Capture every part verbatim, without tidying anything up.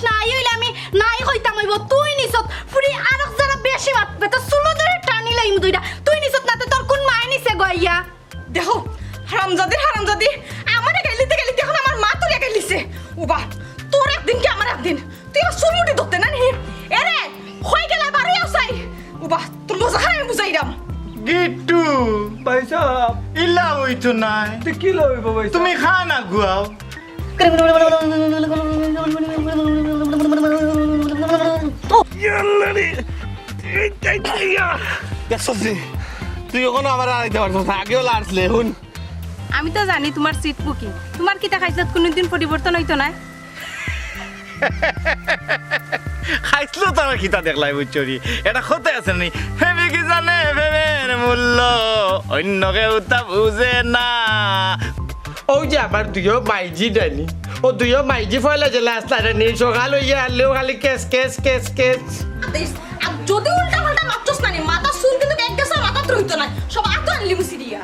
নাই অইলে আমি নাই কইতাম অইবো। তুই নিছত ফুরি আরক যারা বেশি মাত, বেটা চুলো ধরি টানি লাইমু দুইটা। তুই নিছত না তে তোর কুন মায় নিছে গো আইয়া? দেখো, হারামজাদির হারামজাদি, আমারে গাইলিতে গাইলিতে এখন আমার মা তুলিয়া গাইলিছে। উবা, তোর একদিন কি আমার একদিন, তুই আমার চুল মুঠি ধরতে না নি? এরে, কই গেলা, বারই আও চাই। উবা, তোর মজা খারাপ আমি বুঝাইরাম। গিট্টু, ভাইসাব। ইলা অইতো নায়। তে কিলা অইবো ভাইসাব? তুমি খান আগুয়াও। ইয়াল্লা রে। এই, এই, এই, ইয়া। দেখছস নি? তুই অখনো আমারে আড়াইতে পারছস না, আগেও লাড়ছিলে, হুন। আমি তো জানি তুমার সিট বুকিং, তুমার কিতা খাইছলত কুনুদিন পরিবর্তন অইতো নায়। খাইছলত আর কিতা দেখলায় বুঝছো নি? এটা কথা আছে নি? প্রেমিক জানে প্রেমের মূল্য, অইন্য কেউ তা বুঝে না। অউ যে আমার দুইও মাইজি ডাইনি, অউ দুইও মাইজি ফয়লা জেলা আসলা ডাইনি, সকাল অইয়া আনলেও খালি কেস, কেস, কেস, কেস। আর যদি উল্টা পাল্টা মাতছস না নি, মাথার চুল কিন্তু এক গেছে মাথাত রইতো নায়, সব আতো আনলি মুছি দিয়া।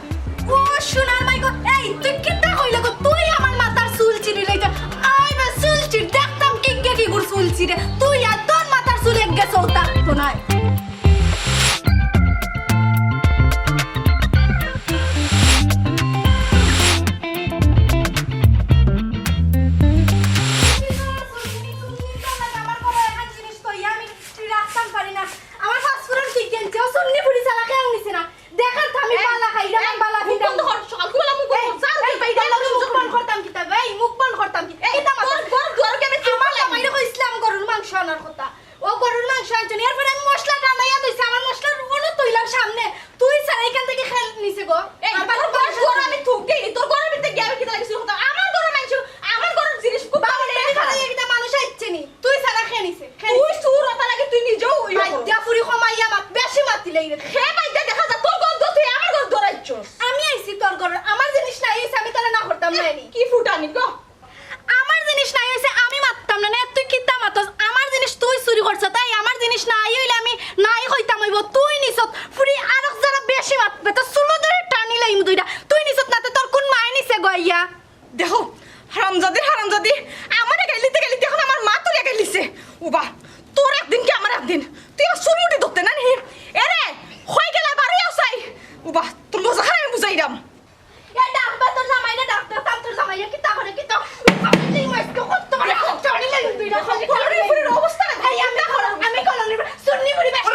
ও সোনার মাই গো, এই তুই কিতা কইলে গো? তুই আমার মাথার চুল ছিড়ি লইতে, আই বে চুল ছিড়, দেখতাম কিগে কিগুর চুল ছিড়ে, তুই আর তোর মাথার চুল এক গেছে থাকতো নায়। আমার ঘরো এখান জিনিস তো ইয়া আমি রাখতাম পারি না। আমার পাঁচ ফুরন কি কিনছে? ও সুন্নি ফুরি ছাড়া কেউ নিছে না। দেখার তো আমি এই, বালা খাই, এই, বালা মুখ বন্ধ কর, সকাল বেলা মুখ বন্ধ কর। এই, যা, এই, এই, এই, মুখ বন্ধ করতাম কিতা? এই, মুখ বন্ধ করতাম কি? এই, কিতা মাথা? তোর ঘর দুয়ার কি আমি আমার জামাইরে কইছিলাম গরুর মাংস আনার কথা। ও গরুর মাংস আনছো নি, এরপরে আমি মশলা টানাইয়া দিছি, আমার মশলার উনো তৈলার সামনে। তুই ছাড়া এখান থেকে খেল নিছে গো। এই, আর তোর বাড়ির ঘর আমি থুক দেই, তোর ঘরের ভিতরে গিয়া আমি কিতা লাগি চুরি করতাম? আমার ঘরর মাংস, আমার ঘরর জিনিস খুব ভালা লাগে। এখানে একটা মানুষ আইছে নি, তুই ছাড়া খেয়ে নিছে। তুই চুর, ওটা লাগে তুই নিজেও ইয়ে করো। বাইদ্যা ফুরি কমাইয়া মাত, বেশি মাতিলে ইরে। হে বাইদ্যা দেখা যা, তোর ঘর দোষ, তুই আমার ঘর ধরাইছস। আমি আইছি তোর ঘর, আমার জিনিস নাই, আইছে আমি তাহলে না করতাম না নি। কি ফুটানি গো? আমার জিনিস নাই অইছে আমি মাততাম না, না তুই কিতা মাতস? আমার জিনিস তুই চুরি করছস, তাই আমার জিনিস নাই অইলে আমি নাই কইতাম অইবো। তুই নিছত ফুরি আরক যারা বেশি মাত, বেটা চুলো ধরি টানি লাইমু দুইটা। তুই নিছত না তে তোর কুন মায় নিছে গো আইয়া? দেখো, হারামজাদির হারামজাদি, আমারে গাইলিতে গাইলিতে এখন আমার মা তুলিয়া গাইলিছে। উবা, তোর একদিন কি আমার একদিন, তুই আমার চুল মুঠি ধরতে না নি? এরে, কই গেলা, বারই আও চাই। উবা, তোর মজা খারাপ আমি বুঝাইরাম। এ ডাকবা তোর জামাইরে, ডাক দে, তাম তোর জামাইরে কিতা করে, কিতা করে, এই মাইজকে কত বড় একটা চড়ি লাগি তুই না, দেখো, কত বড় ফুরির অবস্থা, এই আমরা করো, আমি কলোনির সুন্নি ফুরি বেশ।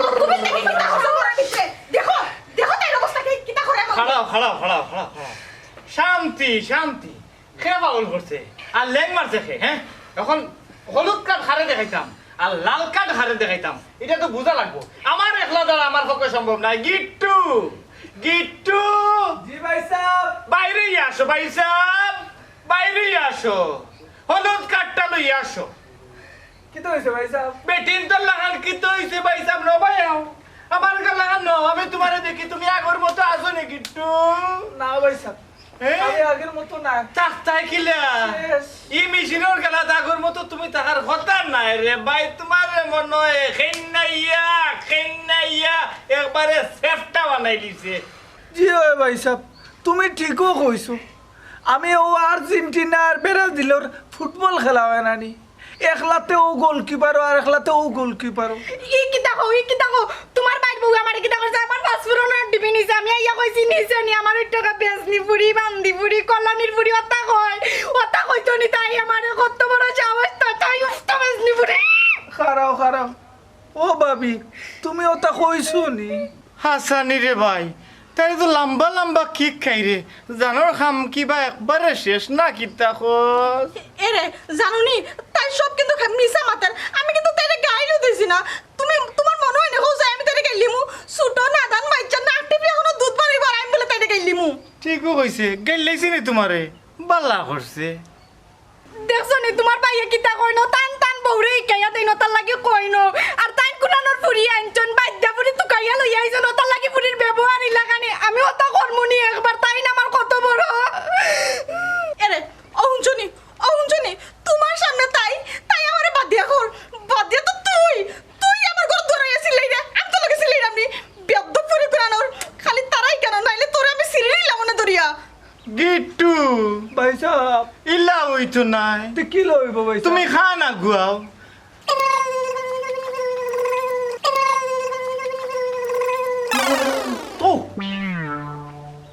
ও, তুমি দেখি কিতা করে, দেখো, দেখো তাইর অবস্থা কি, কিতা করে আমার। খাড়াও, খাড়াও, খাড়াও, খাড়াও, খাড়াও। শান্তি, শান্তি। কে পাগল করছে? আর লেং মারছে কে, হ্যাঁ? এখন হলুদ কার্ড কারে দেখাইতাম, আর লাল কার্ড কারে দেখাইতাম, ইটা তো বুঝা লাগবো। আমার একলা দ্বারা আমার পক্ষে সম্ভব নায়। গিট্টু, গিট্টু, জি ভাইসাব। বাইরে আসো ভাইসাব, বাইরে আসো, হলুদ কার্ডটা লইয়া আসো। কিতা অইছে ভাইসাব? বেটিন্তর লাখান কিতা অইছে ভাইসাব? নবায়ও। আমার লাখান নও, আমি তুমারে দেখি, তুমি আগর মতো আছো নি গিট্টু? না ভাইসাব, এ? আমি আগর মতো না। থাকতায় কিলা? শেষ। ই মেশিনর গেলাত আগর মতো তুমি থাকার কথা নায় রে ভাই, তুমারে মনো অয় খেইন্নাইয়া, খেইন্নাইয়া একবারে সেফটা বানাই দিছে। জি অয় ভাইসাব, তুমি ঠিকউ কইছো। আমি অউ আর্জেন্টিনা আর ব্রাজিলর ফুটবল খেলা অয় না নি? একলাতে অউ গোলকিপারও আর একলাতে অউ গোলকিপারও। ই কিতা কও, ই কিতা কও? তুমার বাইর বউ আমারে কিতা করছে? আমার পাঁচ ফুরনর ডিবি নিছে। আমি আইয়া কইছি নিছে নি, আমার ওই টাকা বেজনি ফুরি, বান্দি ফুরি, কল্যাণীর ফুরি, অতা কয়। অতা কইতো নি তাই আমারে, কত বড় সাহস তার, তাই উস্তা বেজনি ফুরি। খাড়াও, খাড়াও। ও ভাবি, তুমি অতা কইছো নি? হাছানি রে ভাই, তাইরে তো লাম্বা লাম্বা কিক খাইরে। জানোর কাম কিবা একবারে শেষ না কিতা কস? এরে, জানো নি, তাই সব কিন্তু খা-, মিছা মাতের। আমি কিন্তু তাইরে গাইলও দিছি না। তুমি, তুমার মনো অয় না, কও যে আমি তাইরে গাইলিমু? ছোট নাদান বাইচ্চা নাক টিপি এখনো দুধ বাড়িবার, আমি বলে তাইরে গাইলিমু। ঠিকউ কইছে, গাইল্লাইছে নি তুমারে? বালা করছে। দেখছো নি, তুমার ভাইয়ে কিতা কইন, তান তান বউরে হিকাইয়া দেইন, অতার লাগি কইন। আর তাইন কুলানোর ফুরি আনছইন, বাইদ্যা ফুরি তুকাইয়া লইয়া আইছইন, অতার লাগি ফুরির ব্যবহার ইলাখানি। আমি অতা করমু নি একবার, তাইন আমার কত বড়। এরে, ও হুনছো নি, ও হুনছো নি, তুমার সামনে তাই, তাই আমারে বাদ দিয়া কর, বাদ দিয়া তো তুই, তুই আমার ঘর ধরাইয়া চিল্লাইরে, আমি তো লগে চিল্লাইরাম নি, বেয়াদব ফুরি কুলানোর, খালি তারাই কেন, নাইলে তোরে আমি চিল্লাইলাম মনে ধরিয়া। গিট্টু, ভাইসাব। ইলা অইতো নায়। তে কিলা অইবো ভাইসাব? তুমি খান আগুয়াও। ও।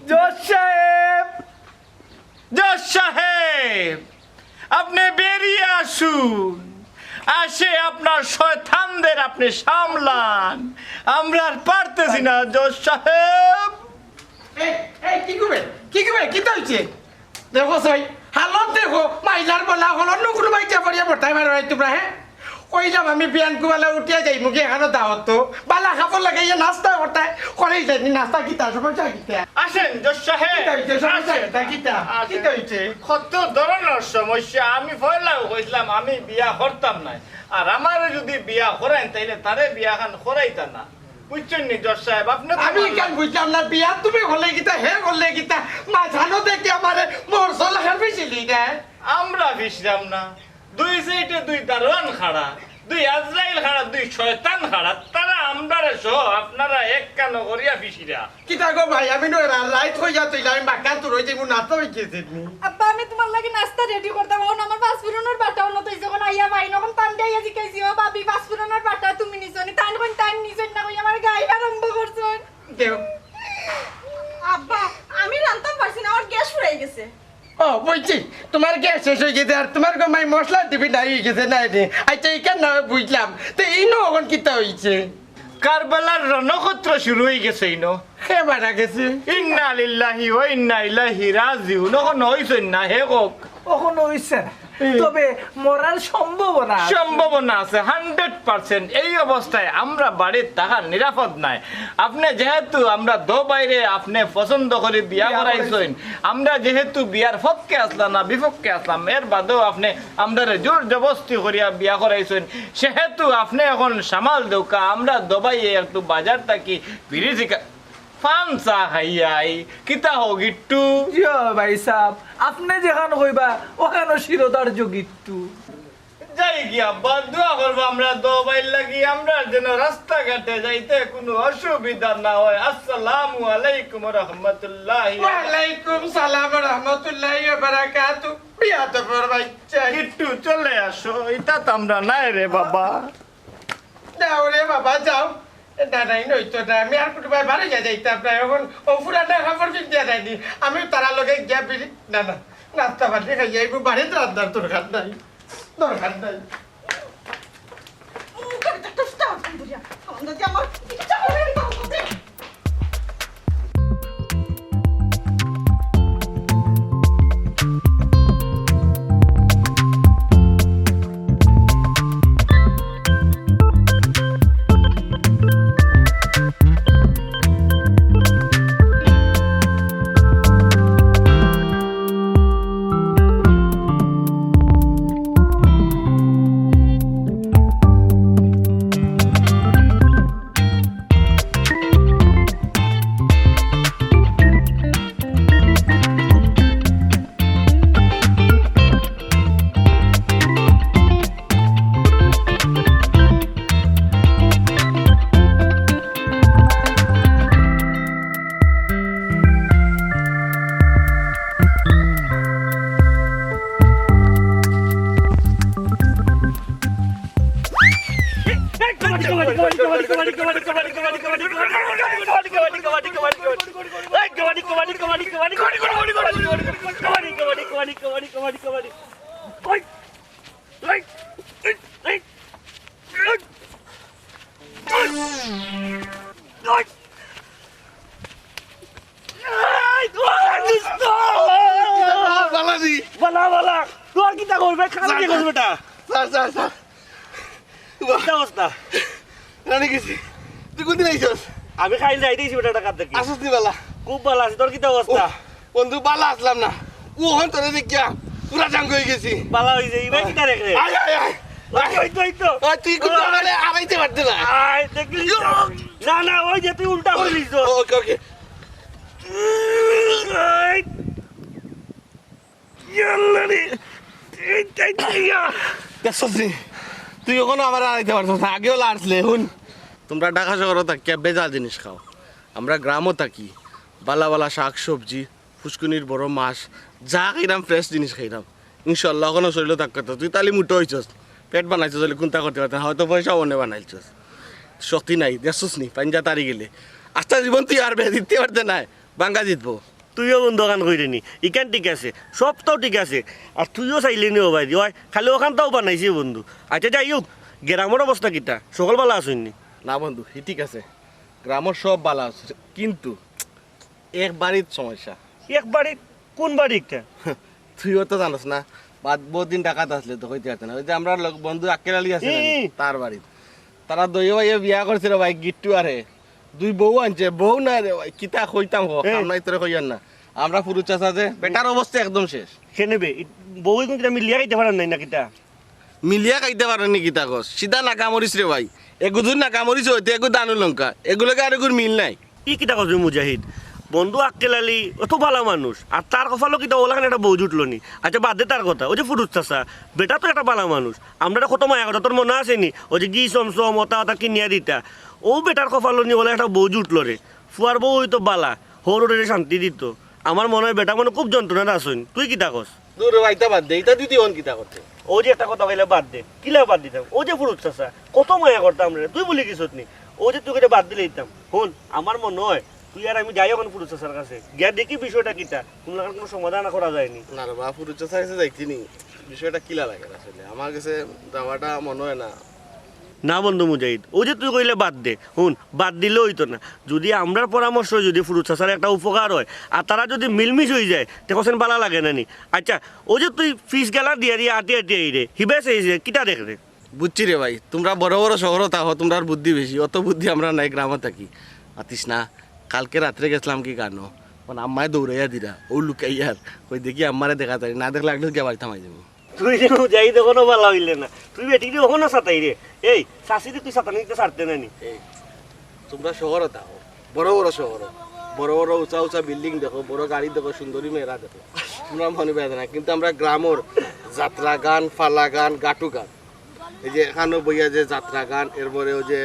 জজ সাহেব। জজ সাহেব, আপনি বেরিয়ে আসুন। আসে আপনার শয়তানদের আপনি সামলান। আমরা আর পারতেছি না, জজ সাহেব। এই, এই, কি করবে? কি করবে? কিতা অইছে? দেখো সই, হালত দেখো, মাইলার বলা হলো, নুকুর মাইকা পড়িয়া পড়তায় পারো নাই তোমরা, হ্যাঁ? কইলাম আমি বিয়ান কুবালা উঠিয়া যাইমু গি, এখানো দাওয়াত তো। বালা কাপড় লাগাইয়া নাস্তা করতায়, করাই যায়নি নাস্তা কিতা, সমস্যা কিতা? আসেন, জজ সাহেব, কিতা অইছে? সমস্যা আসেন। কিতা? কিতা? আসেন। কিতা অইছে? কত ধরনের সমস্যা। আমি পয়লাও কইছিলাম আমি বিয়া করতাম নায়। আর আমারে যদি বিয়া করাইন, তাইলে তারে বিয়া খান করাইতা না। বুঝছেন নি, জজ সাহেব? আপনি তো আমি বললেন। কেন বুঝলাম না? বিয়া তুমি করলে কিতা, হে করলে কিতা? মাঝানো দেখি আমারে মোর সলাখার পিছিলি না। আমরা পিছলাম না। দুই সাইডে দুই দারোয়ান খাড়া, দুই আজরাইল খাড়া, দুই শয়তান খাড়া। তারা আমরারে সহ আপনারা এক কানো করিয়া পিছিরা। কিতা গো ভাই, আমি নয় রা-, রাইত হইয়া তুইলা, আমি বাক্কা তোর হইতে মু নাস্তা হই গেছে নি। আব্বা, আমি তোমার লাগি নাস্তা রেডি করতাম। এখন আমার পাঁচ ফুরনের বাটা অন্য তুই যখন আইয়া ভাই, নখন তান দিয়া জিকাইছি, "ও ভাবি, পাঁচ ফুরনের বাটা তুমি নিছো নি?" তান কইন তান নিছইন না কই আমার গায়ে আরম্ভ করছইন। দেও। আব্বা, আমি রান্তাম পারছি না, আমার গ্যাস ফুরাই গেছে। ও, বুঝছি, তোমার গ্যাস শেষ হয়ে গেছে, আর তোমার গো মাই মশলা দিবি নাই হয়ে গেছে, নাই রে। আচ্ছা, এখান না হয় বুঝলাম, তো এই নো এখন কিতা হইছে? কারবালার রণক্ষেত্র শুরু হয়ে গেছে, ইনো। হে মারা গেছে। ইন্না লিল্লাহি ওয়া ইন্না ইলাইহি রাজিউন। অখন হইছে না, হে হোক। অখন হইছে না। হুম। তবে মরার সম্ভাবনা আছে। সম্ভাবনা আছে, হান্ড্রেড পার্সেন্ট। এই অবস্থায় আমরা বাড়িত থাকা নিরাপদ নায়। আপনি যেহেতু আমরা দো বাইরে আপনি পছন্দ করে বিয়া বিয়া করাইছেন, করাইছেন। আমরা যেহেতু বিয়ার পক্ষে আসলাম না, বিপক্ষে আসলাম, এর বাদেও আপনি আমরারে জোর জবস্তি করিয়া বিয়া করাইছেন, সেহেতু আপনি এখন সামাল দেউক্কা, আমরা দো বাইয়ে একটু বাজার থাকি বিড়ি চিকা-, পান চা খাইয়া আই। কিতা হো গিট্টু? জি ও ভাই সাহেব, আপনি যেখান কইবা, ওখানো শিরোধার্য গিট্টু। যাই গিয়া আব্বা, দোয়া করবা আমরা দো বাইর লাগি, আমরার যেন রাস্তাঘাটে যাইতে কোনো অসুবিধা না হয়। আসসালামু আলাইকুম ওয়া রাহমাতুল্লাহি ওয়া বারাকাতুহু। ওয়ালাইকুম সালাম ওয়া রাহমাতুল্লাহি ওয়া বারাকাতুহু। বিয়াদবর বাচ্চা। গিট্টু, চলে আসো, ইতা তো আমরা নাই রে বাবা। যাও রে বাবা, যাও। এ, না, না, এই নইতো না, আমি আর কুনবায় বারইয়া যাইতাম না। এখন ও পুরানা কাপড় পিন্দিয়া যায়নি, আমি তারার লগে গিয়া বিড়ি, না, না, নাস্তা পানি খাইয়া আইবো, বাড়িত রান্নার দরকার নাই, দরকার নাই। বালা দি। বালা, বালা। তোর কিতা করবে? খালি কি করবে বেটা? Sir, sir, sir. বাহ। কিতা অবস্থা? রানি গেছি। তুই কোনদিন আইছস? আমি খাইল যাইতে আইছি বেটা, ঢাকার থেকে। আসস নি বালা? খুব বালা আছি, তোর কিতা অবস্থা? ও, বন্ধু, বালা আসলাম না। ও ওখান তোরে দেখিয়া পুরা জাঙ্গ হয়ে গেছি। বালা হয়ে যাই, ভাই, কিতা রেখে? আয়, আয়, আয়। ওই তো, ওই তো, ওই তো। আয়, তুই কিন্তু আমারে আড়াইতে পারতে না। আয়, দেখলি? ইয়ো। না, না, ওই যে তুই উল্টা করে দিস। ওকে, ওকে। এই। ইয়াল্লা রে। এই, এই, এই, ইয়া। দেখছস নি? তুই ওখানে আমার আড়াইতে পারছস না। আগেও লাড়ছিলে, হুন। তোমরা ঢাকা শহরও থাকিয়া বেজাল জিনিস খাও। আমরা গ্রামও থাকি। বালা বালা শাক সবজি, পুষ্কুনির বড় মাছ, যা খাইরাম ফ্রেশ জিনিস খাইরাম। ইনশাআল্লাহ, অখনো শরীলো তাকত আছে। তুই তালি মুটো অইছস, পেট বানাইছস, তাইলে কুন্তা করতে পারতে না। হয়তো পয়সা অনে বানাইছস, শক্তি নাই, দেখছস নি, পাঞ্জা তারি গেলে। আস্তা জীবন তুই আর বেড়া জিততে পারতে নায়, বাঙ্গা জিতবো। তুইও বন্ধু অখান কইরে নি, ইখান ঠিক আছে, সবতাউ ঠিক আছে। আর তুইও চাইলে নি ও ভাই, ওই খালি অখানতাউ বানাইছে বন্ধু। আচ্ছা যাই হোক, গ্রামর অবস্থা কিতা? সকল বালা আছইন নি? না বন্ধু, হি ঠিক আছে, গ্রামর সব বালা আছে, কিন্তু এক বাড়িত সমস্যা। এক বাড়িত? কোন বাড়ি একটা? তুইও তো জানোস না, বাদ বহুত দিন ঢাকাত আসলে তো কইতে পারতে না। ওই যে আমরা লোক বন্ধু আক্কেল আলী আছে না, হুম। তার বাড়িত। তারা দুইও ভাইয়ে বিয়া করছে রে ভাই, গিট্টু আরে। দুই বউ আনছে, বউ না রে ভাই, কিতা কইতাম হ, হুম। আমরা ইতরে কইয়ার না। আমরা ফুরুত চাচা যে, বেটার অবস্থা একদম শেষ। কেনে বে? ই বউ ইগুন কিতা মিলিয়া খাইতে পারেন নাই না কিতা? মিলিয়া খাইতে পারেন নি কিতা কস? সিধা নাকা মরিচ রে ভাই। এগু যদি নাকা মরিচ অইতে, এগু দানু লঙ্কা। এগুর লগে আর এগুর মিল নাই। ই কিতা কস বে মুজাহিদ? বন্ধু আক্কেল আলী অত বালা মানুষ, আর তার কপালো কিতা অলাখান একটা বউ জুটলো নি? আচ্ছা বাদ দে তার কথা, ওই যে ফুরুত চাচা, বেটা তো একটা বালা মানুষ, আমরারে কত মায়া করতা, তোর মনো আছে নি? ওই যে ঘি চমচম, অতা অতা কিনিয়া দিতা, অউ বেটার কপালো নি অলা একটা বউ জুটলো রে। ফুয়ার বউ অইতো বালা, হউররে শান্তি দিতো। আমার মনো অয় বেটা মনো খুব যন্ত্রণাত আছইন, তুই কিতা কস? দূর রে ভাই, ইতা বাদ দে, ইতা দিতে অন কিতা করতে? ওই যে একটা কথা কইলে বাদ দে, কিলা বাদ দিতাম? ওই যে ফুরুত চাচা, কত মায়া করতা আমরারে, তুই ভুলি গেছত নি? ওই যে তুই কইলে বাদ দিলে দিতাম। হুন, আমার মনো অয় তুই আর আমি যাই অখন ফুরুত চাচার কাছে, গিয়া দেখি বিষয়টা কিতা, কুনু লাখান কুনু সমাধান করা যায় নি। না রে বা, ফুরুত চাচার কাছে যাইতে নি, বিষয়টা কিলা লাগে আসলে, আমার কাছে যাওয়াটা মনো অয় না। না বন্ধু মুজাহিদ, ওই যে তুই কইলে বাদ দে, হুন, বাদ দিলে অইতো না। যদি আমরার পরামর্শ যদি ফুরুত চাচার একটা উপকার অয়, আর তারা যদি মিলমিশ অইযায়, তে কছেন বালা লাগে না নি? আচ্ছা, ওই যে তুই ফিস গালা দিয়া দিয়া আটি আটি আইরে, হিবায় চাইছে, কিতা দেখরে? বুঝছি রে ভাই, তুমরা বড় বড় শহরো থাকো, তুমরার বুদ্ধি বেশি, অত বুদ্ধি আমরার নাই, গ্রামো থাকি। মাতিস না, কালকে রাত্রে গেছলাম কি গানো, অখন আম্মায় দৌড়াইয়া দিরা, অউ লুকাইয়ার, কই দেখি আম্মারে দেখা যায়, না দেখলে আগলে গিয়া বাড়িত হামাই যাইমু। তুই যে মুজাহিদ অখনো বালা অইলে না, তুই বেটিরে অখনো সাতাইরে। এই, চাচিরে তুই সাতানি দিতে ছাড়তে না নি? এই, তুমরা শহরো থাকো, বড় বড় শহরো, বড় বড় উঁচা উঁচা বিল্ডিং দেখো, বড় গাড়ি দেখো, সুন্দরী মেয়েরা দেখো, তুমরা মনে বেদনা। কিন্তু আমরা গ্রামর যাত্রা গান, ফালা গান, গাটু গান, এই যে এখানো বইয়া যে যাত্রা গান, এরপরে ওই যে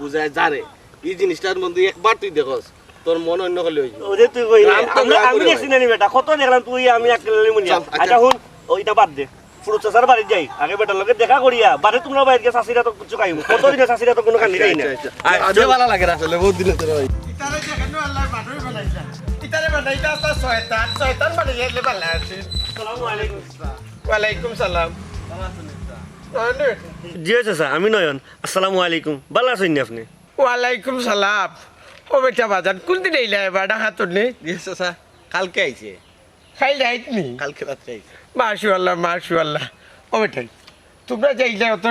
উজায় যারে, ই জিনিসটার মধ্যে একবার তুই দেখস, তোর মন অন্য করলে অইযিবো। ওই যে তুই কইলে, গ্রাম তো আমরা, গ্রাম আমি রে দেখছি ভাই। না নি বেটা, কত দেখলাম তুই, আমি এক কিলো লিমু নিয়া। চল, আচ্ছা। আচ্ছা, হুন, ওইটা বাদ দে। ফুরুত চাচার বাড়িত যাই, আগে বেটার লগে দেখা করিয়া, বাদে তুমরার বাড়িত গিয়া চাচির আতো কিচ্ছু খাইমু। কতদিনে চাচির আতো কুনু খানি খাই না। আচ্ছা, আচ্ছা। আচ্ছা, আচ্ছা। ভালা লাগে না আসলে, বহুত দিন ধরে ভাই। ইতারে দেখেন না, আল্লাহর মানুষ বানাইলা। ইতারে বানাইলা আল্লাহ শয়তান, শয়তান বানাইলে ভালা আছে। আসসালামু আলাইকুম। ওয়ালাইকুম সালাম। ভালা আছেন, স্যার? নয়ন। জি, চাচা, আমি নয়ন। আসসালামু আলাইকুম। ভালা আছইন নি আপনে? ওয়ালাইকুম সালাম। ও বেটা বাজান, কুন দিন আইলা এবার ঢাকা তনে? জি, চাচা, কালকে আইছে। কাইল রাইত নি? কালকে রাত্রে আইছে। মাশাআল্লাহ, মাশাআল্লাহ। ও বেটাই, তুমরা যে আইলা অত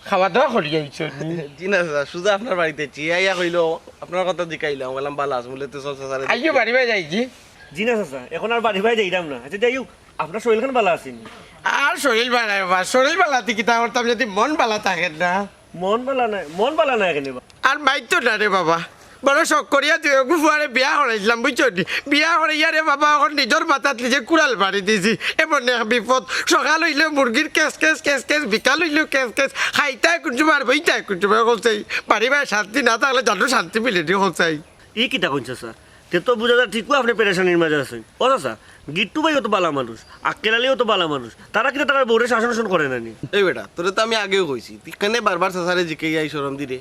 খাওয়া দাওয়া করি আইছো নি? জি না চাচা, সুজা আপনার বাড়িত আইছি। আইয়া কইলো, আপনার কথা জিকাইলাম, কইলাম, "বালা আছো?" বলে, "তো সব চাচারে আইও দেখি।" বাড়ি বাড়ি যাইছি। জি না চাচা, অখন আর বাড়ি বাড়ি যাইরাম না। আচ্ছা, যাই হোক, আপনার শরীর খান বালা আছে নি? আর শরীর বালা নাই বাবা, শরীর বালা থাকি কিতা করতাম যদি মন বালা থাকে না। মন বালা নাই, মন বালা নাই কেনে বা? আর মাইতো না রে বাবা, বড় শখ করিয়া দুই এগু ফুয়ারে বিয়া করাইছিলাম, বুঝছো নি? বিয়া করাইয়া রে বাবা, অখন নিজর মাথাত নিজে কুড়াল মারি দিছি। এমন এক বিপদ, সকাল অইলে মুরগির কেস কেস কেস কেস, বিকাল অইলেও কেস কেস, খাইতায় কুন সময় আর বইতায় কুন সময়, কইছে বাড়ি বাড়ি শান্তি না থাকলে জানো শান্তি মিলে নি, কইছে। ই কিতা কইন চাচা? তে তো বুঝা যায় ঠিকউ আপনে পেরেশানির মাঝে আছইন। ও চাচা, গিট্টু ভাইও তো বালা মানুষ, আক্কেল আলীও তো বালা মানুষ, তারা কিতা তারার বউরে শাসন শাসন করে না নি? এই বেটা, তোরে তো আমি আগেও কইছি, তুই কেনে বারবার চাচারে জিকাইয়া ই শরম দিরে?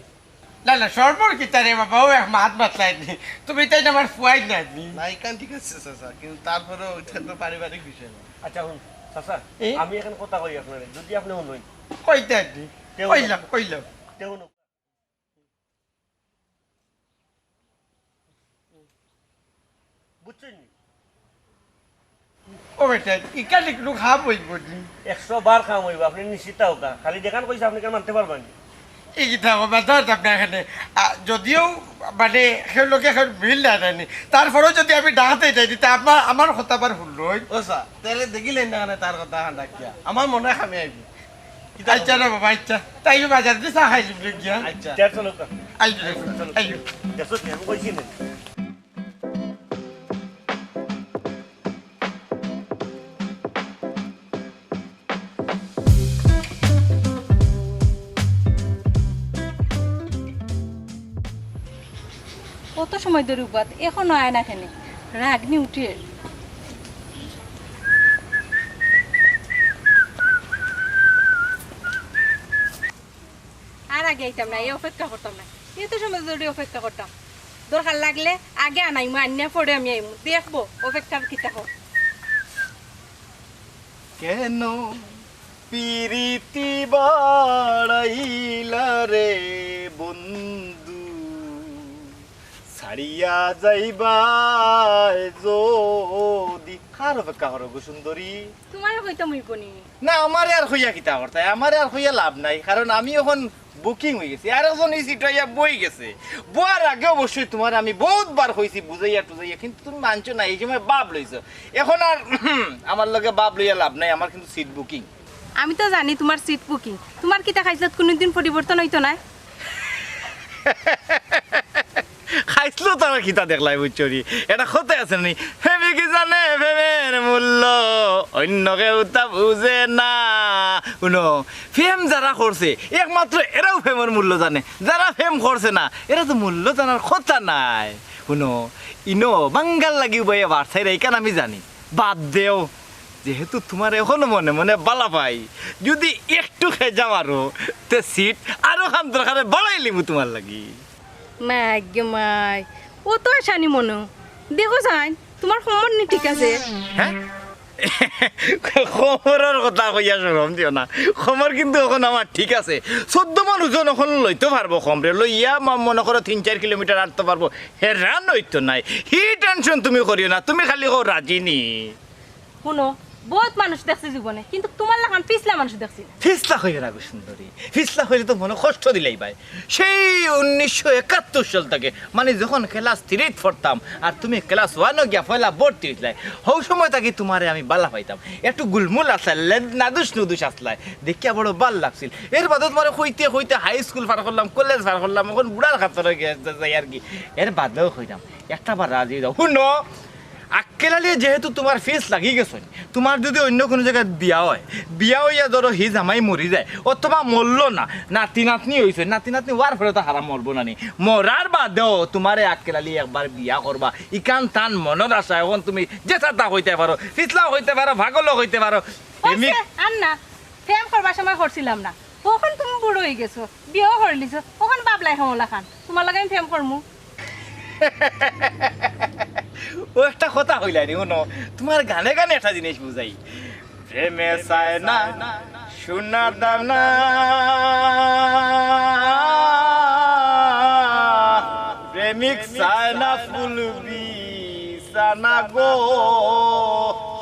না, না, শরমর কিতা রে বাবা, ও এক মাত মাতলাই নি। তুমি তাই না আমার ফুয়াই না নি। না, ইখান ঠিক আছে চাচা, কিন্তু তারপরেও ইটা তো পারিবারিক বিষয় না। আচ্ছা, হুন, চাচা, এ? আমি অখন কথা কই আপনারে, যদি আপনে হুনইন। কইতে আর নি। তে হুনো। কইলাম, কইলাম। তে হুনো। বুঝছইন নি? ও বেটা, ইখান কুনু কাম অইবো নি? একশো বার কাম অইবো, আপনে নিশ্চিত থাকউক্কা। খালি যেখান কইছি আপনে কেন মানতে পারবা নি? ই কিতা বাবা, ধর আপনে এখানে, আ, যদিও মানে কেউর লগে কেউর মিল না জানি, তারপরেও যদি আমি ডাকাতে যাই দিতে আমার, আমার কথা আবার হুনলো। ও স্যার, তাইলে দেখিলেন না কেনে তার কথা হান্ডা কিয়া? আমার মনে হয় কামে আইবো। কিতা আচ্ছা বলো? না বাবা, আচ্ছা। তাই বাজার দিয়ে চা খাইলি বলে গিয়া। আচ্ছা। চলো তো। আইবো, চলো। আইবো। দেখছো নি, আমি কইছি না। কত সময় ধরি উবাত, এখনো আয় না কেনে? রাগ নি উঠের। আগে আইতাম না, এই অপেক্ষা করতাম না। এত সময় ধরে অপেক্ষা করতাম। দরকার লাগলে আগে আনাইমু, আনিয়া পরে আমি আইমু। দেখবো অপেক্ষার কিতা হয়। কেন পিরিতি বাড়াইলা রে বন্ধু, ছাড়িয়া যাইবায় যদি। কার অপেক্ষা করো গো সুন্দরী? তোমারে কইতাম অইবো নি? না, আমারে আর কইয়া কিতা করতায়? আমারে আর কইয়া লাভ নাই, কারণ আমি অখন বুকিং অই গেছি। আর একজন এই সিটো আইয়া বই গেছে। বওয়ার আগে অবশ্যই তোমারে আমি বউত বার কইছি বুঝাইয়া টুজাইয়া, কিন্তু তুমি মানছো না, এই সময় বাপ লইছো। অখন আর আমার লগে বাপ লইয়া লাভ নাই, আমার কিন্তু সিট বুকিং। আমি তো জানি তোমার সিট বুকিং। তোমার কিতা খাইছলত কুনুদিন পরিবর্তন অইতো নায়। খাইছলত আর কিতা দেখলায় বুঝছো নি? এটা কথা আছে নি, প্রেমিক জানে প্রেমের মূল্য, অন্য কেউ তা বুঝে না। হুনো, প্রেম যারা করছে, একমাত্র এরাউ প্রেমের মূল্য জানে। যারা প্রেম করছে না, এরা তো মূল্য জানার কথা নায়। হুনো, ইনো বাঙ্গার লাগি উবাইয়া বাড়ছাই রে, ইখান আমি জানি। বাদ দেও, যেহেতু তোমার অখনো মনে মনে বালা পাই, যদি একটু খেজা মারো, তে সিট আরো খান দরকারে বাড়াইলিমু তোমার লাগি। মাই গো মাই, অত আশানি মনো। দেখো চাইন, তোমার কমর নি ঠিক আছে? হ্যাঁ? কমরর কথা কইয়া শরম দিও না। কমর কিন্তু অখন আমার ঠিক আছে। চৌদ্দ মন ওজন অখন লইতো পারবো কমরে। লইয়া মা-, মনো করো তিন চাইর কিলোমিটার আটতো পারবো। হেরান অইতো নায়। হি টেনশন তুমি করিও না। তুমি খালি কও রাজি নি। হুনো, বউত মানুষ দেখছি জীবনে, কিন্তু তোমার লাখান ফিছলা মানুষ দেখছি না। ফিছলা কইও না গো সুন্দরী, ফিছলা কইলে তো মনো কষ্ট দিলাইবায়। সেই উনিশশো একাত্তর সাল থাকি, মানে যখন ক্লাস থ্রিত পড়তাম আর তুমি ক্লাস ওয়ানো গিয়া পয়লা ভর্তি অইছলায়, হউ সময় থাকি তোমারে আমি বালা পাইতাম। একটু গুলমুল আছলায়, লে-, নাদুস নুদুস আছলায়, দেখিয়া বড় বালা লাগছিল। এর বাদে তোমারে কইতে কইতে হাই স্কুল পার করলাম, কলেজ পার করলাম, অখন বুড়ার খাতরে গিয়া যাই আর কি। এর বাদেও কইতাম, একটা বার রাজি অই যাও। হুনো, আক্কেল আলীয়ে যেহেতু তোমার ফিছ লাগি গেছইন, তোমার যদি অইন্য কুনু জাগাত বিয়া অয়, বিয়া অইয়া ধরো হি জামাই মরি যায়, অথবা মরলো না, নাতি নাতনি অইছে, নাতি নাতনি অওয়ার পরে তো হারা মরবো না নি, মরার বাদেও তোমারে আক্কেল আলীয়ে একবার বিয়া করবা, ইখান তান মনর আশা। অখন তুমি যেতা তা কইতায় পারো, ফিছলাও কইতায় পারো, পাগলও কইতায় পারো। অইছে, আর না, প্রেম করবার সময় করছিলাম না, অখন তুমি বুড়া অই গেছো, বিয়াও করিলিছো, অখন ভাবলায় কমলা খান, তোমার লগে আমি প্রেম করমু। ও একটা কথা কইলায় নি, হুনো, তোমার গানে গানে একটা জিনিস বুঝাই। প্রেমে চায় না সোনা দানা, প্রেমিক চায় না ফুল বিছানা গো,